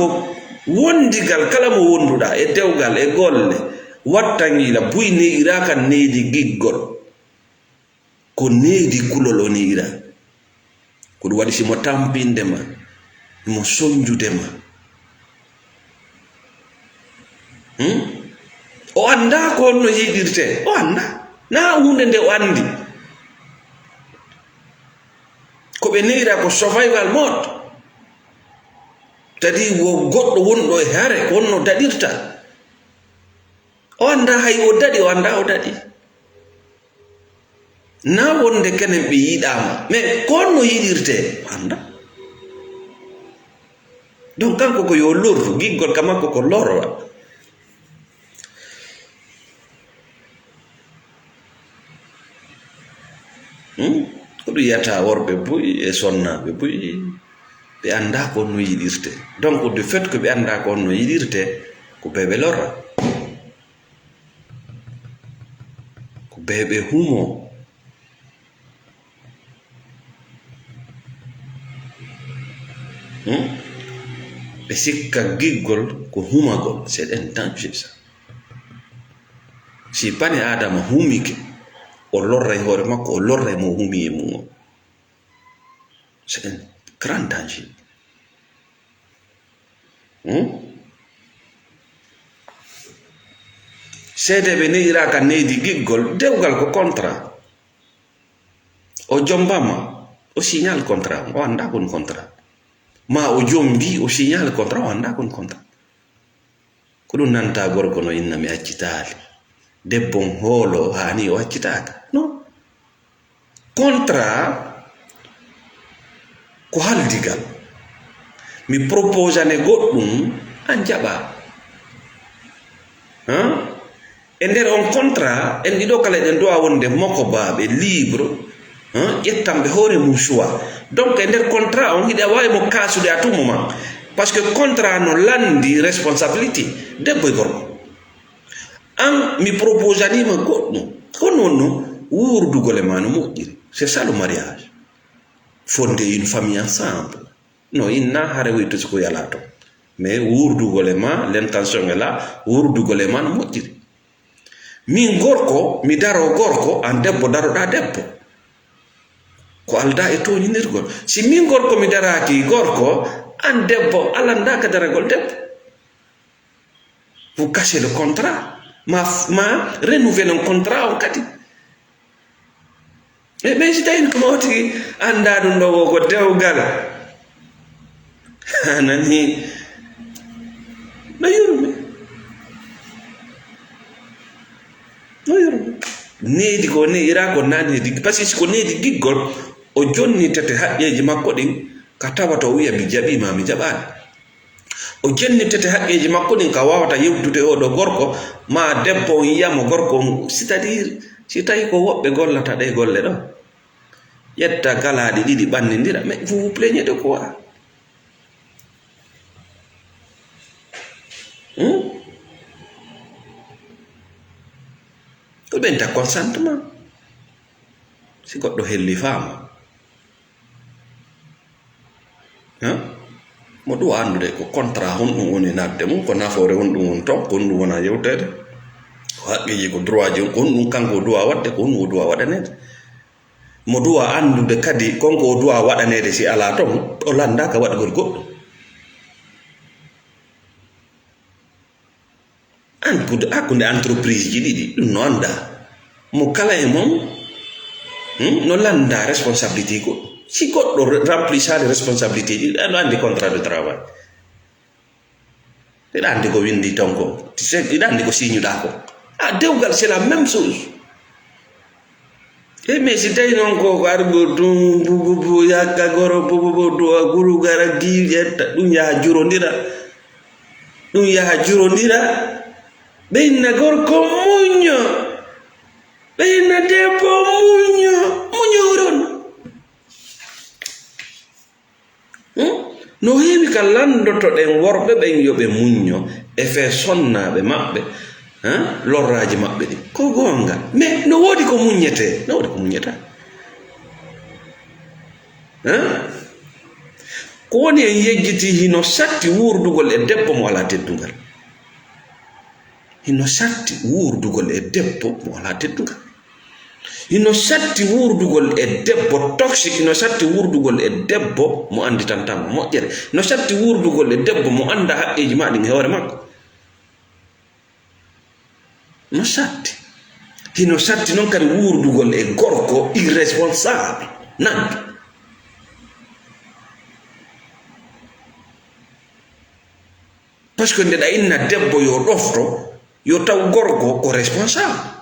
wondigal kala mo wonduɗaa e dewgal, e golle, wattangiila, buy ne'iraaka neydi giggol. Ko neydi kulol o ne'ira. Ko ɗum waɗi si mo tampinde ma, mo sonjude ma. Hmm? O anndaa ko honno yiɗirtee. O anndaa. Naa huunde nde o anndi. Ko ɓe ne'ira ko survival mode. Kadi wo goɗɗo wonɗo e hare, ko honno daɗirta. O anndaa hay o daɗi, o anndaa o daɗi. Naa wonde kenen ɓe yiɗaama, mais ko honno yiɗirtee? O anndaa. Donc, kanko ko yo lorru, giggol ka makko ko lorra. Hmm? Ko ɗum yiyata worɓe buy e sonnaaɓe buy, ɓe anndaa ko honno yiɗirtee. Donc, du fait que ɓe anndaa ko honno yiɗirtee, ko ɓe ɓe lorra. Ko ɓe ɓe humo. Hmm? Ɓe sikka giggol ko humagol, c'est un danger ça. Si bani Aadama humike, o lorray hoore makko, o lorray mo o humi e mum on. C'est un grand danger. Hmm? Seedeeɓe ne'iraaka neydi giggol, dewgal ko contrat. O jombama, o signal contrat, o anndaa kon contrat. Ma o jombi, o signal contrat, o anndaa kon contrat. Ko ɗum nanta gorko no inna mi accitaali. Debbo on hoolo, haani o accitaaka. Non. Contrat ko haldigal. Mi proposane goɗɗum, an jaɓa. Hein? E nder on contrat, en ɗiɗo kala eɗen dowa wonde mokobaaɓe, libre, hein, ƴettanɓe hoore mum choix. Donc, e nder contrat on, hiɗa waawi mo kaasude à tout moment. Parce que contrat no lanndi responsabilité debbo e gorko. An, mi proposaniima goɗɗum. Kono wonno, wuurdugol e ma no moƴƴiri. C'est ça le mariage. Fonder une famille ensemble. No inna hare woytu si ko yalaa toon. Mais wuurdugol e ma, l'intention est là, wuurdugol e ma no moƴƴiri. Min gorko, mi daro gorko, an debbo, daroɗaa debbo. Ko aldaa e tooñinirgol. Si min gorko mi daraaki gorko, an debbo, a lanndaaka daragol debbo. Vous cachez le contrat. Ma, ma renouveler contrat on kadi. E ɓen si tawi no mawti anndaa ɗum ɗo wo ko dewgal. A nani? No yurmi. No yurmi. Needi ko ne ira ko na needi. Parce que si ko needi giggol, o jonnitete haqqeeji makko ɗin, ka tawata o wiya, "Mi jaɓii ma mi jaɓaali." O jennitete haqqeeji makko ɗin, ka waawata yewtude oo ɗoo gorko, ma debbo on yiya mo gorko on. C'est-à-dire, si tawi ko woɓɓe gollata ɗee golle ɗoo, ƴetta galaaɗi ɗiɗi ɓannindira, mais vous vous plaignez de quoi? Hmm? Ko ɓenta consentement. Si goɗɗo helli faama. Hein? Mo ɗum anndude ko contrat honɗum woni nadde mum, ko nafoore honɗum woni toon, ko honɗum wona yewteede. Ko haqqeeji, ko droitji, ko honɗum kanko o duwa waɗde, ko honɗum o duwa waɗaneede. Mo duwa anndude kadi konko o duwa waɗaneede si alaa toon, o lanndaaka waɗgol goɗɗum. An kude, hakkunde entreprise ji ɗiɗi, ɗum no anndaa. Mo kala e mon, hmm, no lanndaa responsabilité goɗɗo. Si goɗɗo re-, remplisaali responsabilité ji, aɗa anndi contrat de travail. Hiɗa anndi ko winndi ton ko. Tu sais, hiɗa anndi ko signuɗaa ko. A dewgal, c'est la même chose. E mais si tawi noon ko, ko argo ɗum, bubu bu, yakka goro, bubu bu, duwa guru gara, gi, ƴetta, ɗum yaha jurondira. Ɗum yaha jurondira. Ɓe inna gorko muñño. Ɓe inna debbo muñño. Muñoron. Hmm? No heewi ka lanndotoɗen worɓe ɓen yo ɓe muñño e fee sonnaaɓe maɓɓe, hein, lorraaji maɓɓe ɗin. Ko goonga. Mais no woodi ko muññetee. No woodi ko muññetaa. Hein? Ko woni en yejjitii hino satti wuurdugol e debbo mo alaa teddungal. Hino satti wuurdugol e debbo mo alaa teddungal. Hino satti wuurdugol e debbo toxique, hino satti wuurdugol e debbo mo annditantaa ma moƴƴere. No satti wuurdugol e debbo mo anndaa haqqeeji maa ɗin e hoore makko. No satti. Hino satti noon kadi wuurdugol e gorko irresponsable. Nanndi. Parce que nde ɗa inna debbo yo ɗofto, yo taw gorko ko responsable.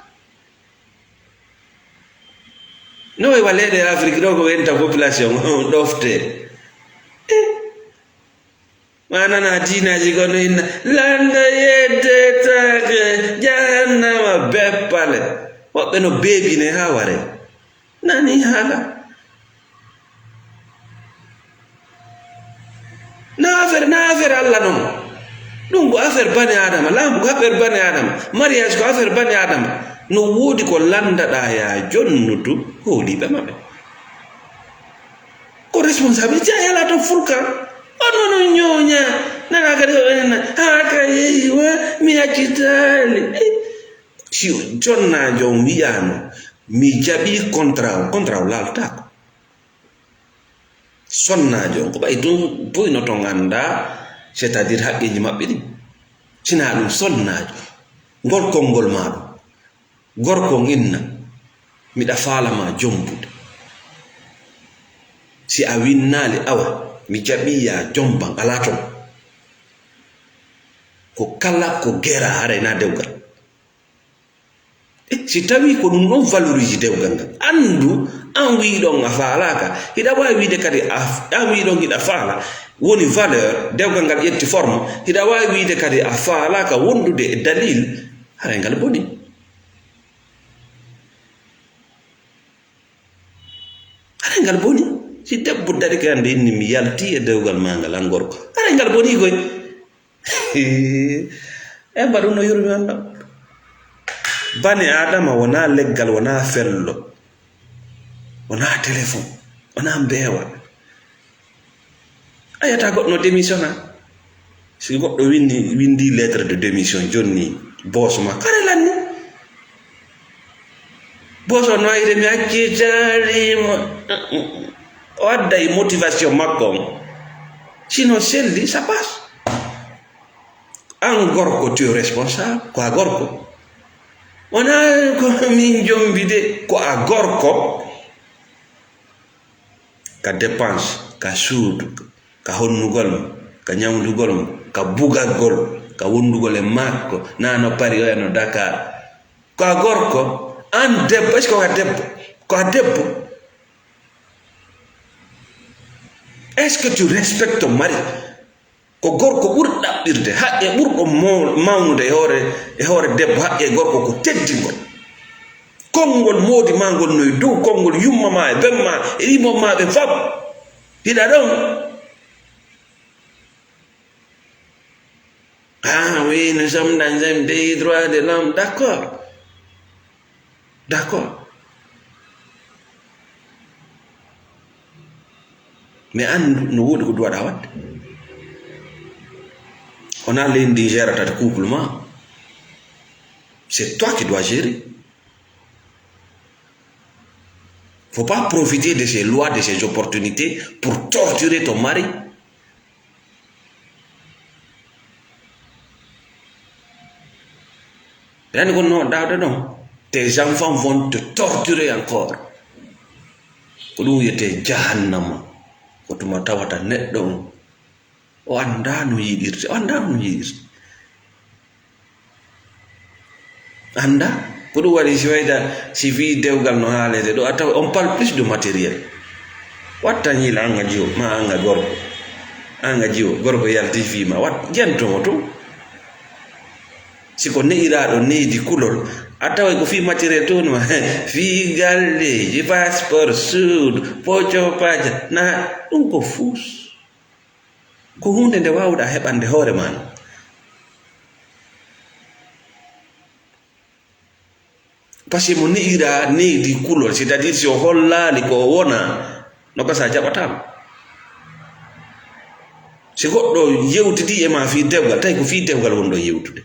No e waleede Afrique ɗo ko wenta population ɗofte. Eh. Ma nana diinaaji ko no inna, lannda yeddetaake, jahannama beppale. Woɓɓe no beebine haa ware. Nani haala. Na affaire, na affaire Allah non. Ɗum ko affaire bani Adama. Laamu ko affaire bani Adama. Mariage ko affaire bani Adama. No woodi ko lanndaɗaa ya jonnutu hooliiɓe maɓɓe. Ko responsabilité a yala to fulka. On no non ñooña. Nana kadi ko ɓen na. Haa ka yehi wa mi accitaali. Eh, si jonnaajo on wiyaano, "Mi jaɓi contrat o," contrat o laaltaako. Sonnaajo on, ko ɓay ɗum boyno ton anndaa, c'est-à-dire haqqeeji maɓɓe ɗin. Sinaa ɗum sonnaajo, ngol konngol maa ɗum. Gorko on inna, miɗa faala ma jombude. Si a winnaali, awa, mi jaɓii ya jomban, alaa ton. Ko kala ko gera, haray na dewgal. E si tawii ko ɗum ɗon valorise dewgal ngal, anndu an wiiɗon a faalaaka, hiɗa waawi wiide kadi a, an wiiɗon hiɗa faala, woni valeur, dewgal ngal ƴetti forme, hiɗa waawi wiide kadi a faalaaka wondude e dalil, haray ngal boni. Haray ngal boni. Si debbo darike hannde inni, "Mi yalti e dewgal maa ngal, an gorko." Haray ngal boni koy. E mba ɗum no yurmi on ɗo. Bani Adama wonaa leggal, wonaa fello, wonaa telefon, wonaa mbeewa. A yiyata goɗɗo no démissionna. Si goɗɗo winndi, winndi lettre de démission, jonni boss ma, kare lanni. Boso no ayde mi acci cali mo. O adda e motivation makko on. Sino selli, ça passe. An gorko, tu es responsable, ko a gorko. Wona ko min jombi de, ko a gorko. Ka dépense, ka suudu, ka honnugol mo, ka ñawndugol mo, ka bugagol, ka wondugol e makko, na no Paris oya no Dakar. Ko a gorko, an debbo, est-ce que ko a debbo? Ko a debbo. Est-ce que tu respectes ton mari? Ko gorko ɓuri ɗaɓɓirde haqqe ɓurɗo mo-, mawnude e hoore, e hoore debbo haqqe gorko ko teddingol. Konngol moodi ma ngol no e dow konngol yumma ma e ben ma e imon ma ɓe fab. Hiɗa ɗon? Ah oui, nous sommes dans un pays droit de l'homme. D'accord. D'accord. Mais anndu no woodi ko duwaɗa waɗde. Wona leydi ndi gérata couple ma. C'est toi qui dois gérer. Faut pas profiter de ces lois, de ces opportunités pour torturer ton mari. Ɓe anndi kono no dawde ɗon. Tes enfants vont te torturer encore. Ko ɗum wiyetee jahannama. Ko tuma tawata neɗɗo on, o anndaa no yiɗirte, o anndaa no yiɗirte. Annda ko ɗum waɗi, si wayta, si fii dewgal no haalete ɗo, a tawa on parle plus de matériel. Watta ñiila an a jiwo, ma an a gorko. An a jiwo, gorko yalti fii ma. Wat, jentomo tun. Si ko ne'iraaɗo neydi kulol, a taway ko fii matériel tun ma. Fii galleeji, passeport, suudu, poco paja, na ɗum ko fuus. Ko huunde nde waawuɗaa heɓande hoore maa non. Parce que mo ne'iraa neydi kulol, c'est-à-dire si o hollaali ko o wonaa, no gasa a jaɓataa mo. Si goɗɗo yewtidii e maa fii dewgal, tawi ko fii dewgal wonɗon yewtude.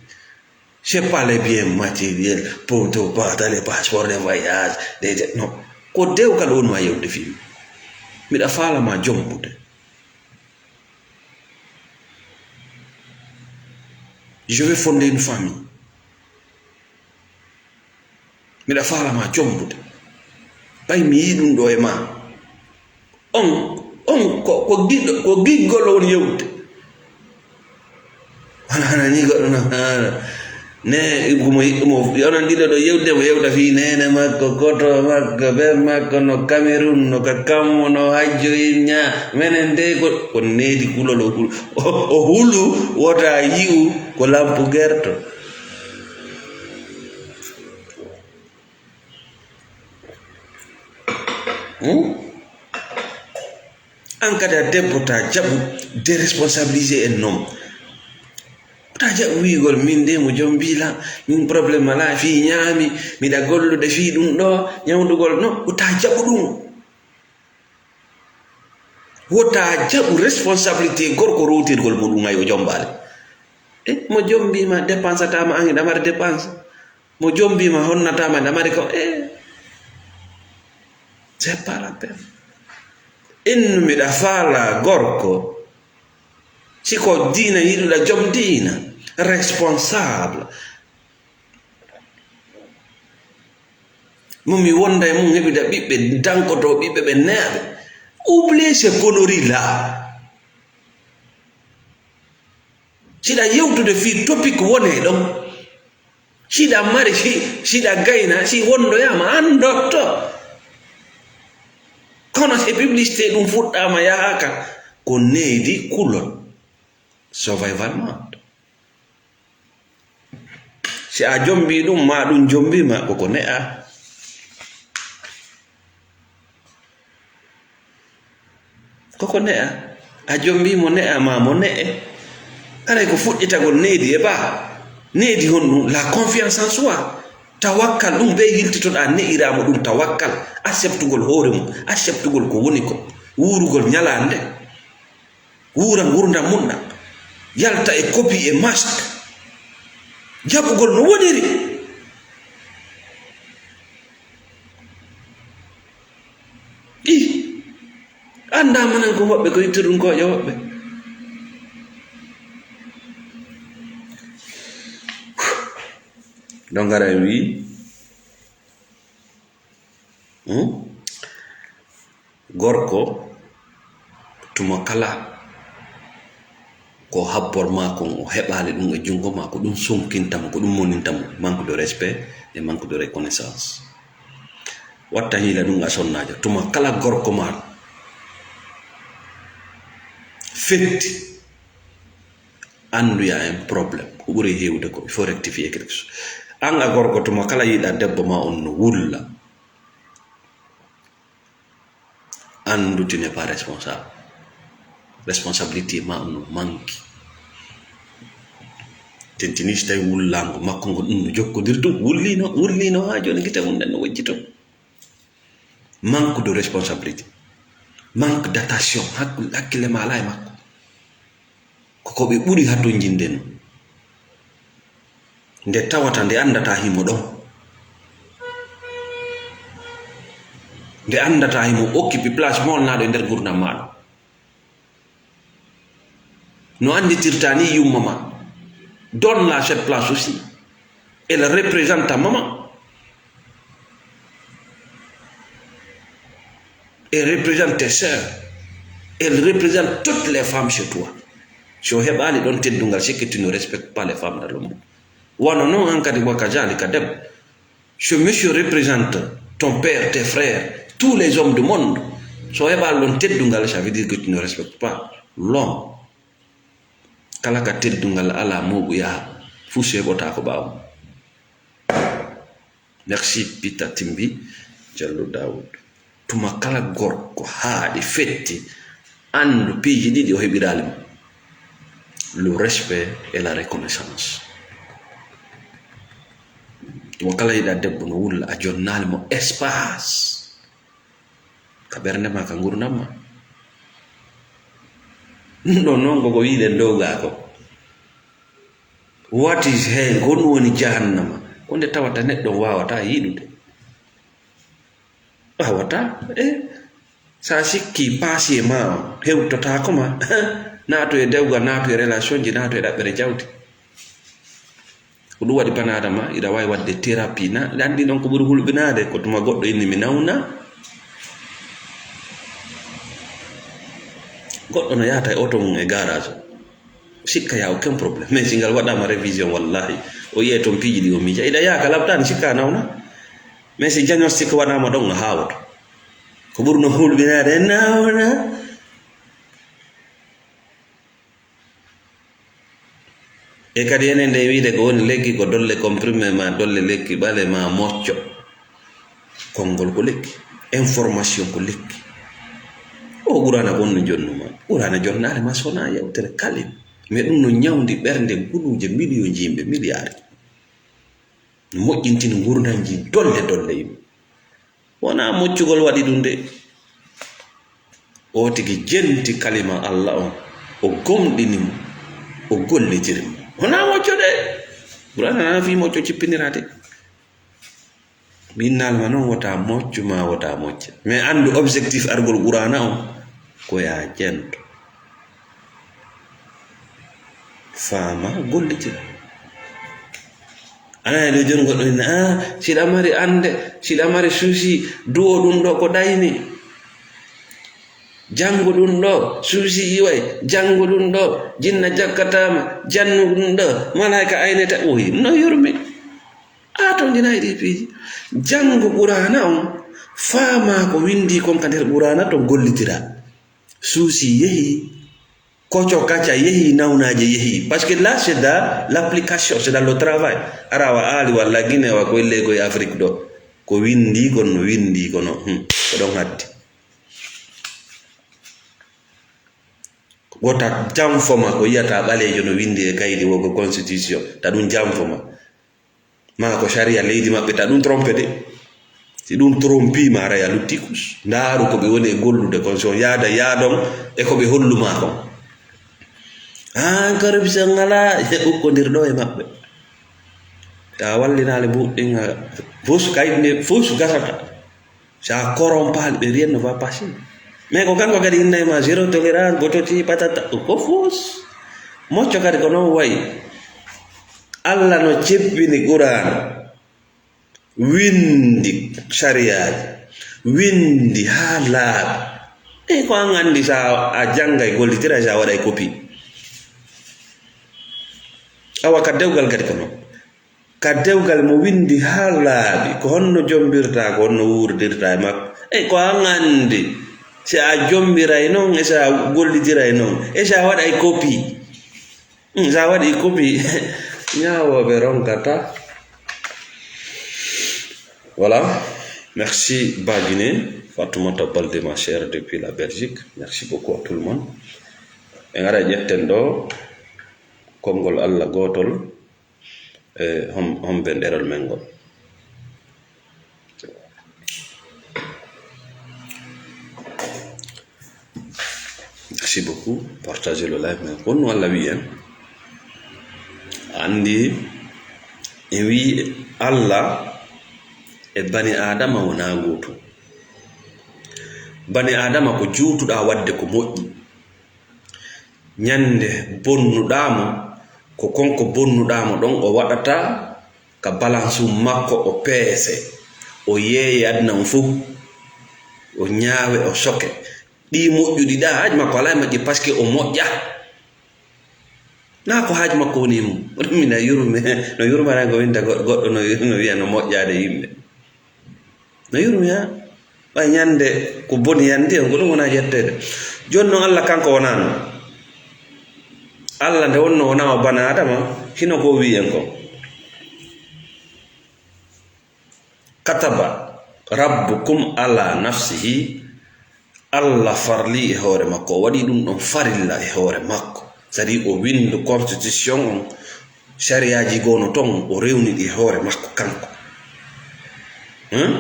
C'est pas les biens matériels, pour te battre les passeports de voyage, des, des, non. Ko dewgal woni maa yewtude fii. Miɗa faala maa jombude. Je vais fonder une famille. Miɗa faala maa jombude. Ɓay mi yii ɗum ɗo e maa. On, on ko, ko giɗɗo, ko giggol on yewde. Wala hana ni goɗɗo no, hana. Ne, mo, mo, onon ɗiɗo ɗo yewde, mo yewta fii neene makko, koto makko, ben makko, no Cameroun, no ka kammo, no hajjo in ñaa. Menen de ko, ko needi kulol o hul-, o, o hulu, wota yi'u ko lampu gerto. Hmm? An kadi a debbo ta jaɓu déresponsabilisé en non. Ta jaɓu wiigol min de mo jom mbiila, min problème ala fii ñaami, miɗa gollude fii ɗum ɗo, ñawndugol, non, ko ta jaɓu ɗum. Wota jaɓu responsabilité gorko rowtirgol mo ɗum ay o jombaali. E, mo jom mbiima dépensatama an hiɗa mari dépense. Mo jom mbiima honnatama hiɗa mari ko, e, c'est pas la peine. Innu miɗa faala gorko. Si ko diina yiɗuɗa, jom diina, responsable. Mo mi wonda e mum heɓida ɓiɓɓe dankoto ɓiɓɓe ɓe neaɓe. Oublie ces conneries là. Siɗa yewtude fii topic wone ɗon. Siɗa mari, si, siɗa gayna, si wondoyama, an dotto. Kono si publicité ɗum fuɗɗama yahaka, ko neydi kulol. Survival mode. Si a jombi ɗum, ma ɗum jombi ma, koko ne'a. Koko ne'a. A jombi mo ne'a ma, mo ne'e. Aray ko fuɗɗitagol neydi e ba. Neydi honɗum? La confiance en soi. Tawakkal, ɗum ɓe yiltitoɗa ne'ira mo ɗum tawakkal. Acceptugol hoore mum, acceptugol ko woni ko. Wuurugol ñalaande. Wuura ngurdam mum ɗam, yalta e kopi e masque, jaɓugol no woniri. Manan ko woɓɓe ko ittirɗum koƴe woɓɓe. Ɗon ngara en wi, hmm? Gorko, tuma kala ko habbor ma kon, o heɓaali ɗum e junngo ma, ko ɗum sonkinta mo, ko ɗum moninta mo, manque de respect et manque de reconnaissance. Watta hiila ɗum a sonnaajo. Tuma kala gorko ma fetti, anndu y a un problème. Ko ɓuri heewde ko, il faut rectifier quelque chose. An a gorko, tuma kala yiɗa debbo ma on no wulla, anndu tu n'es pas responsable. Responsabilité ma on no manque. Tentini si tawi wullango makko ngo ɗum no jokkodir ɗum, wullino, wullino haa jooni gite mum ɗen no wojji toon. Manque de responsabilité, manque d'attention, hakku-, hakkille ma alaa e makko. Ko ko ɓe ɓuri hatonjinde non. Nde tawata nde anndata himo ɗon. Nde anndata himo occupe place mawnaɗo e nder gurdam maɗa. No annditirta ni yumma ma. Donne-la cette place aussi. Elle représente ta maman. Elle représente tes sœurs. Elle représente toutes les femmes chez toi. Si o heɓaali ɗon teddungal, c'est que tu ne respectes pas les femmes dans le monde. Wano non an kadi wa kazalika debbo. Ce monsieur représente ton père, tes frères, tous les hommes du monde. So heɓaali ɗon teddungal, ça veut dire que tu ne respectes pas l'homme. Kala ka teddungal alaa muɓu yaha, fuu seeɓotaako ɓaawo. Merci Peter Timbi, Jallo Daoud. Tuma kala gorko haaɗi fetti, anndu piiji ɗiɗi o heɓiraali mo. Le respect et la reconnaissance. Tuma kala yiɗa debbo no wulla, a jonnaali mo espace. Ka ɓernde ma, ka ngurndan ma. Ɗum ɗon non ko ko wi'uɗen dow gaa ko. What is hell? Ko honɗum woni jahannama? Ko nde tawata neɗɗo on waawataa yiɗude. Waawataa. E, sa sikki paasiye ma on hewtotaako ma, naatu e dewgal, naatu e relation ji, naatu e ɗaɓɓere jawdi. Ko ɗum waɗi bana Adama, iɗa waawi waɗde thérapie na, iɗa anndi noon ko ɓuri hulɓinaade, ko tuma goɗɗo inni mi nawna. Goɗɗo no yahata e oto mum e garage. Sikka ya aucun problème. Mais si ngal waɗaama révision, wallahi, o yi'ay toon piiji ɗi o miija. Iɗa yaha ka labtaani, sikka nawna. Mais si diagnostic waɗaama ɗon, a haawoto. Ko ɓurno hulɓinaade, nawna. E kadi enen nde wiide ko woni lekki ko dolle comprimé ma dolle lekki ɓale ma mocco. Konngol ko lekki, information ko lekki. O Qur'aana ko honno jonnuma? Qur'aana jonnaare ma sona yewtere kalima. Mais ɗum no ñawndi ɓernde guluuje miliyonji yimɓe, miliyaari. Moƴƴintini ngurndanji dolle dolle yimɓe. Wonaa moccugol waɗi ɗum de. O tigi jenti kalima Alla on, o gomɗini mo, o gollitiri mo. Wonaa mocco de. Qur'aana na fii mocco cippiniraade. Mi innaalma noon wota moccu ma wota mocca. Mais anndu objectif argol Qur'aana on ko yaa jento. Faama gollitira. Ana e ɗo jooni goɗɗo ina, "Ah, siɗa mari annde, siɗa mari suusi, duwo ɗum ɗo ko ɗayni. Janngu ɗum ɗo, suusi iway, janngu ɗum ɗo, jinna jakkataama, jannu ɗum ɗo, malaayka ayneta." Oyi, no yurmi. A to ndina e ɗi piiji. Janngu Qur'aana on, faama ko winndi kon ka nder Qur'aana ton gollitira. Suusi yehi, koco kaca yehi, nawnaaje yehi. Parce que là, c'est dans l'application, c'est dans le travail. Ara wa aali walla Guinée wa ko elle ko e Afrique ɗo. Ko winndi kon no winndi kono, hmm, ko ɗon hatti. Wota janfo ma ko yiyata ɓaleejo no winndi e kaydi wo ko constitution. Ta ɗum janfo ma. Ma ko sariya leydi maɓɓe, ta ɗum trompe de. Si ɗum trompi ma, aray a lutti kus. Ndaaru ko ɓe woni e gollude kon, so yaada yaadon e ko ɓe hollu ma kon. An corruption alaa, ukkondir ɗo e maɓɓe. Ta wallinaali mbuɗɗin, fus kaydi ndi, fus gasata. Sa corrompaali ɓe, rien ne va passer. Mais ko kanko kadi innay ma zéro tolérance, bototi, patata, ko fos. Mocco kadi ko noon wayi. Allah no ceppini Qur'an, winndi sariyaaji, winndi haa laaɓi. E ko an anndi, sa a janngay, gollitira, sa waɗay copie. Awa ka dewgal kadi ko noon. Ka dewgal mo winndi haa laaɓi, ko honno jommbirta, ko honno wuurdirta e makko. E ko an anndi, si a jommbiray noon, e si a gollitiray noon, e si a waɗay copie. Hmm, si a waɗi copie, ñaawooɓe ronkata. Voilà. Merci, Bagine, Fatoumata Balde, ma chère, depuis la Belgique. Merci beaucoup à tout le monde. En ara ƴetten ɗo konngol Allah gootol. E hom-, homben ɗerol men ngol. Merci beaucoup. Partagez le live, mais ko honno Allah wi'i en? Anndi, en wi'i Allah e bani Aadama wonaa gootum. Bani Aadama ko juutuɗaa waɗde ko moƴƴi. Ñande bonnuɗaa mo, ko konko bonnuɗaa mo ɗon o waɗata ka balance makko, o peese, o yeeye aduna on fof, o ñaawe, o soke. Ɗi moƴƴuɗi ɗa, haaju makko alaa e majji, parce que o moƴƴa. Naa ko haaju makko woni e mum. Min a yurme, no yurmata ko winta go-, goɗɗo no, no wiya no moƴƴaade yimɓe. No yurmi, ha? Ɓay ñande ko boni yanti on, ko ɗum wona yetteede. Jooni noon, Allah kanko wonaa noon. Allah nde wonno wonaa o bana Adama, hino ko o wi'i en kon. Kataba rabbukum ala nafsihi, Allah farli e hoore makko, o waɗi ɗum ɗon farilla e hoore makko. C'est-à-dire o winndo constitution on, sariyaaji goo no ton, o rewni ɗi e hoore makko kanko. Hum?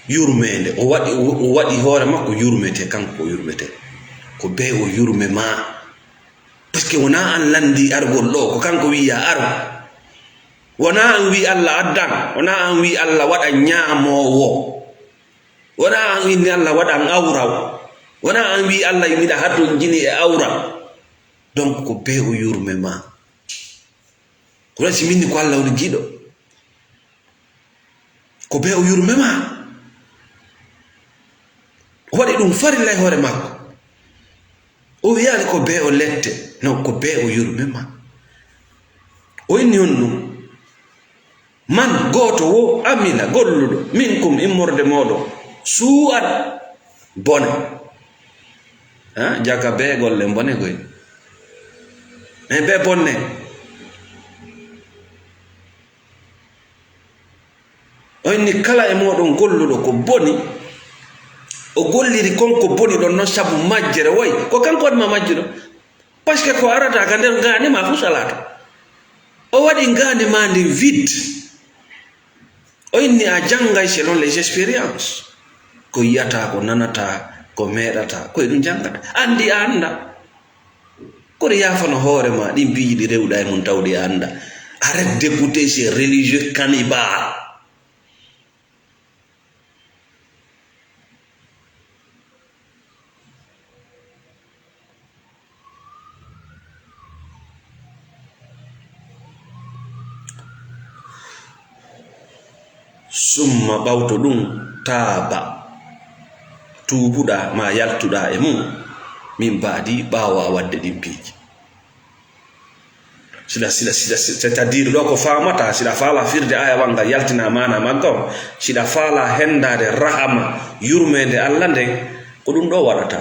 Yurmeende, o waɗi, o, o waɗi hoore makko yurmetee, kanko ko yurmetee. Ko bee o yurme maa. Parce que wonaa an lanndii argol ɗoo, ko kanko wi'i yaa aru. Wonaa an wi'i Allah addan, wonaa an wi'i Allah waɗa ñaamoowo. Wonaa an inni Allah waɗan awra. Wonaa an wi'i Allah miɗa hatonjini e awra. Donc ko bee o yurme maa. Ko waɗi si min ni ko Allah woni giɗo. Ko bee o yurme maa. O waɗi ɗum farilla e hoore makko. O wi'aali ko bee o lette. Non, ko bee o yurme maa. O inni on ɗum. Man, gooto wo, amila, golluɗo, minkum, immorde mooɗon, suu'an, bone. Ha, jaka bee golle bone koy. E bee bonne. O inni kala e mooɗon golluɗo ko boni, o golliri kon ko boni ɗon non sabu majjere, woy, ko kanko waɗi ma majjuɗo. Parce que ko arata ka nder ngaandi ma fuu salaato. O waɗi ngaandi ma ndin vide. O inni a janngay selon les expériences. Ko yi'ata, ko nanata, ko meeɗata, ko e ɗum janngata. Anndi a annda. Kono yaafano hoore ma ɗin piiji ɗi rewɗa e mum tawde a annda. Arrête d'écouter ces religieux cannibales. Summa ɓawto ɗum taaba, tuubuɗa ma yaltuɗa e mum, min baadi ɓaawo a waɗde ɗin piiji. Sila, sila, sila, sila, c'est-à-dire ɗo ko faamata, sila faala firde aya wanga yaltina maana magga on, sila faala hendaade rahama, yurmeende Allah nden, ko ɗum ɗo waɗata.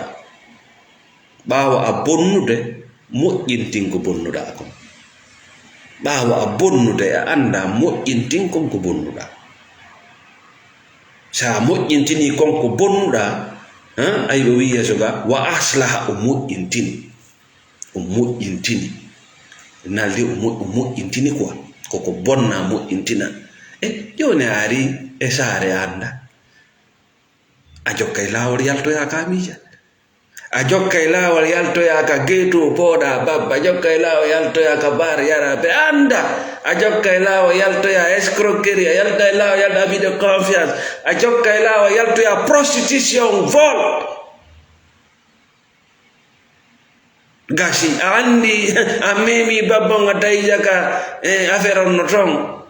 Ɓaawo a bonnude, moƴƴintin ko bonnuɗa kon. Ɓaawo a bonnude, a annda moƴƴintin kon ko bonnuɗa. Sa moƴƴintini kon ko bonnuɗa, han, ay o wi'i yeeso ga, wa aslaha, o moƴƴintini. O moƴƴintini. Naldi o mo-, o moƴƴintini quoi. Koko bonna moƴƴintina. E, jooni a ari e saare a annda. A jokkay laawol yaltoya ka miija. A jokkay laawol yaltoyaa ka geto pooɗaa babba, a jokkay laawol yaltoyaa ka bar yaraa ɓe annda, a jokkay laawol yaltoyaa escroquerie, a yaltay laawol yalta abus de confiance, a jokkay laawol yaltoyaa prostitution, vol. Gasi, a anndi, a memi babba on a tawi jaka, eh, affaire on no ton.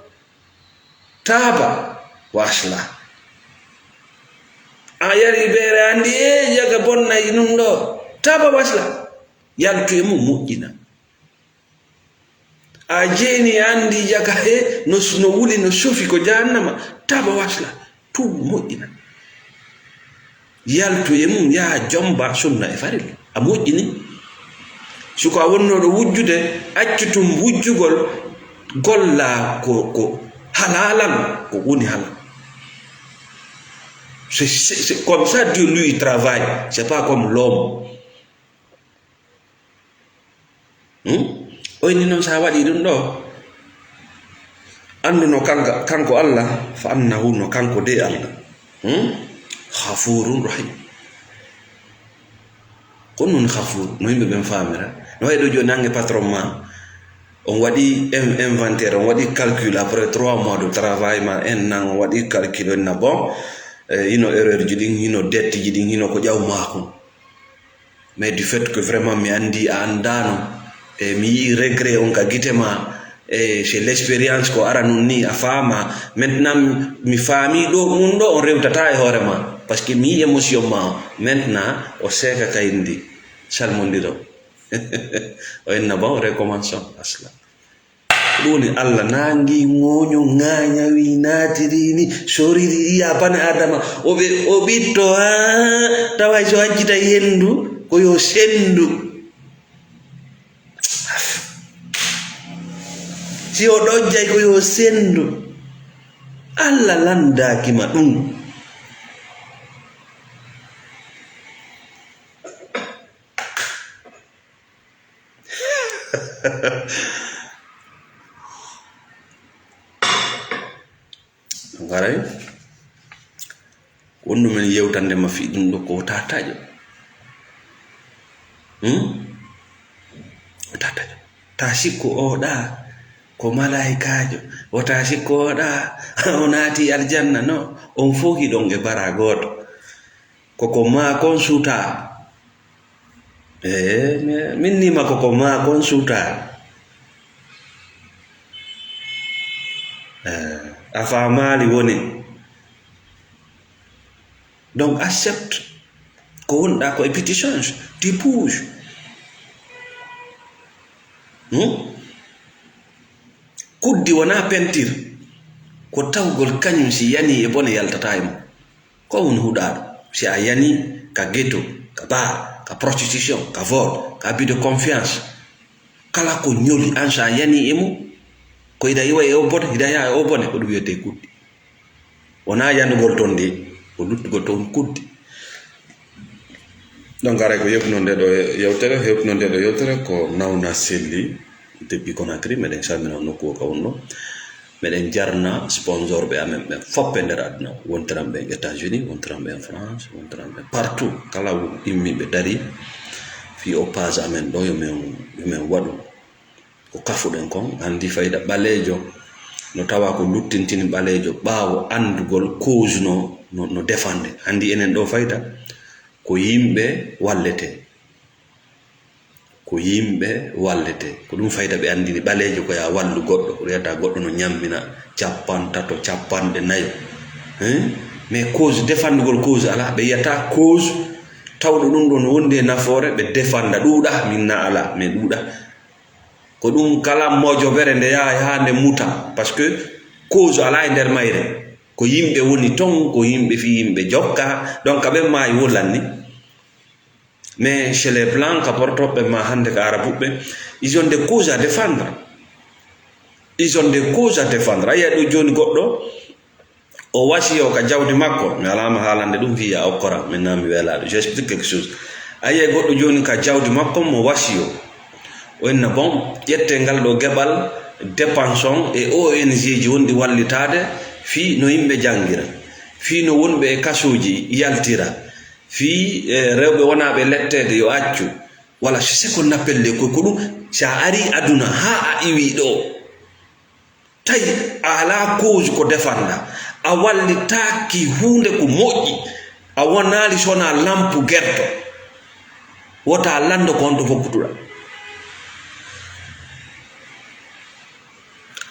Taaba, wasla. A yari beere, a anndi, eh, jaka bonnay nun ɗo. Taaba, wasla. Yaltu e mum, moƴƴina. A jeeni, a anndi jaka he no, no wuli, no sofi ko jahannama. Taaba, wasla. Tuubu, moƴƴina. Yaltu e mum, yaha jomba sunna e farilla. A moƴƴini. Suka wonnooɗo wujjude, accu tun wujjugol, golla ko, ko halalan, ko woni halal. C'est, c'est, c'est comme ça Dieu lui travaille, c'est pas comme l'homme. Hmm? O inni noon, so a waɗii ɗum ɗo, anndu no kanka, kanko Allah, fa annahu no kanko de Allah. Hmm? Ghafurun rahim. Ko ɗum woni ghafur, no yimɓe ɓen faamira. No wayi ɗo jooni, nange patron ma, on waɗi in-, inventaire, on waɗi calcul après trois mois de travail ma, en nan, on waɗi calcul, on na bon, eh, hino erreur ji ɗin, hino dette ji ɗin, hino ko ƴaw maakun. Mais du fait que vraiment mi anndi a anndaano, e mi yi'i regret on ka gite ma, e c'est l'expérience ko ara nun ni a faama. Maintenant, mi faami ɗo, ɗum ɗo on rewtata e hoore ma. Parce que mi yi'i émotion ma o. Maintenant, o seeka kayndi, salmondiro. O inna bon, recommençons, asla. Ɗum woni Allah naangi ŋooño, ŋaañawi, naatiri ni, soriri, yi'a bane Adama. O ɓe-, o ɓitto, haa taway so accita hendu, ko yo sendu. Si o ɗojjay, ko yo sendu. Allah landaaki ma ɗum. Ngaray, ko wondu men yewtande ma fii ɗum ɗo ko wota taƴo. Hmm? Wota taƴo. Ta sikku o ɗa ko malaa'ikaajo. Wota sikku o ɗa o naati aljanna. No, on fof hiɗon e bara gooto. Koko maa kon suutaa. Ee, mi-, min nima koko maa kon suutaa. Ee, a faamaali woni. Donc, accepte ko wonɗaa ko e, puis tu changes, tu bouges. Hmm? Kuddi wonaa peinture, ko tawgol kañum si yanii e bone yaltataa e mum. Ko woni huɗaaɗo? Si a yanii ka ghetto, ka bar, ka prostitution, ka vol, ka abus de confiance, kala ko ñoli an, so a yanii e mum, ko hiɗa iwa e o bone, hiɗa yaha e o bone, ko ɗum wiyetee kuddi. Wonaa yanugol toon de, ko luttugol toon kuddi. Donc, haray ko yewtuno nde ɗo yewtere, yewtuno nde ɗo yewtere ko Nawna Selli depuis Conakry. Meɗen salmina on nokku o ka wonno. Meɗen jarna sponsorɓe amen ɓen fof e nder aduna. Wontiran ɓen États-Unis, wontiran ɓen France, wontiran ɓen partout. Kala immiiɓe dari fii o page amen ɗo, yo men, yo men waɗu ko kafuɗen kon. Anndi fayda ɓaleejo no tawa ko luttintini ɓaleejo ɓaawo anndugol cause no, no, no defande. Anndi enen ɗo fayda ko yimɓe wallete. Ko yimɓe wallete. Ko ɗum fayda ɓe anndini ɓaleejo ko yaa wallu goɗɗo. Ko wiyata goɗɗo no ñammina capanɗe tato, capanɗe nayo. Hein? Mais cause, defandugol cause alaa. Ɓe yiyata cause tawɗo ɗum ɗo no wondi e nafoore, ɓe defanda ɗuuɗa, min na alaa, mais ɗuuɗa. Ko ɗum kala mojobere nde yaha, yaha nde muta, parce que cause alaa e nder mayre. Ko yimɓe woni ton, ko yimɓe fii yimɓe jokka, donc ka ɓen maayi wolanni. Mais chez les blancs, ka portoɓe ma hannde ka arabuɓe, ils ont des causes à défendre. Ils ont des causes à défendre. A yiya ɗo jooni goɗɗo, o wasiyo ka jawdi makko, mi alaama haalande ɗum fii a okkora, min na mi weelaaɗo. J'explique quelque chose. A yiya goɗɗo jooni ka jawdi makko, mo wasiyo. O inna, bon, ƴette ngal ɗo geɓal, dépense on e O N G ji wonɗi wallitaade fii no yimɓe janngira, fii no wonɓe e kasooji yaltira, Fii, eh, rewɓe wonaaɓe letteede yo accu. Wala, c'est ce qu'on appelle les koy ko ɗum. Si a ari aduna haa a iwi ɗo, tawi a alaa cause ko defanɗa, a wallitaaki huunde ko moƴƴi, a wonaali sona lampu gerto, wota lanndo ko honto fopputuɗa.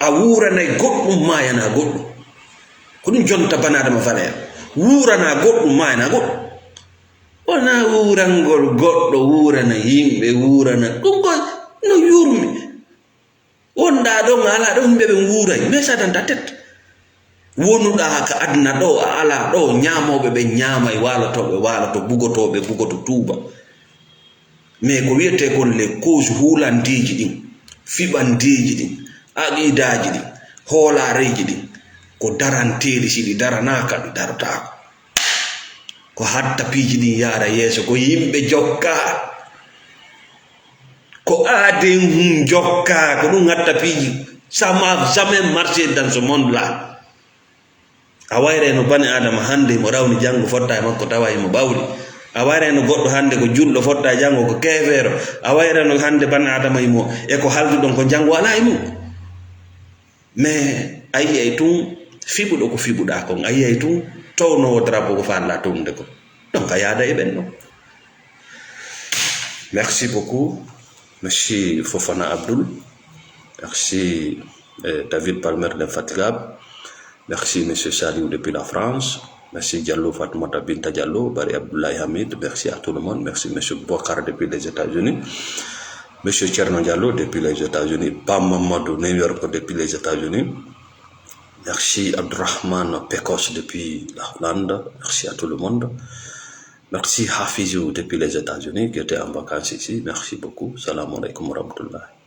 A wuuranay goɗɗum, maayana goɗɗum. Ko ɗum jonta banaadama valeur. Wuurana goɗɗum, maayana goɗɗum. Wona wuurangol goɗɗo, wuurana yimɓe, wuurana ɗum ko no yurmi. Wonɗa ɗon, a alaa ɗon, yimɓe ɓen wuuray, mais ça dans ta tête. Wonuɗa ka aduna ɗo, a alaa ɗo, ñaamooɓe ɓen ñaamay, waalotooɓe waaloto, bugotooɓe bugoto tuuba. Mais ko wiyetee kon les causes, huulandiiji ɗin, fiɓandiiji ɗin, aqidaaji ɗin, hoolaareeji ɗin, ko daranteeɗi, si ɗi daranaaka, ɗi darotaako. Ko hatta piiji ɗin yaara yeeso, ko yimɓe jokka. Ko aaden hun jokka, ko ɗum hatta piiji. Ça m'a jamais marché dans ce monde-là. A wayre no bani Adama hannde mo rawni, janngo fotta e makko tawa imo ɓawli. A wayre no goɗɗo hannde ko julɗo, fotta e janngo ko keefeero. A wayre no hannde bani Adama imo e ko halduɗon ko janngo alaa e mum. Mais a yiyay tun fiɓuɗo ko fiɓuɗaa kon, a yiyay tun townoowo drapeau ko faalla townude kon. Donc a yaada e ɓen ɗon. Merci beaucoup, Monsieur Fofana Abdoul. Merci, euh, David Palmer, l'infatigable. Merci, Monsieur Saliou depuis la France. Merci, Diallo Fatoumata Binta Diallo, Bari Abdoulaye Hamid. Merci à tout le monde. Merci, Monsieur Bokar depuis les États-Unis. Monsieur Thierno Diallo depuis les États-Unis. Pam Mamadou New York depuis les États-Unis. Merci, Abdourahmane Pekos depuis la Hollande. Merci à tout le monde. Merci, Hafizou depuis les États-Unis, qui était en vacances ici. Merci beaucoup. Salam alaikum wa rahmatullah.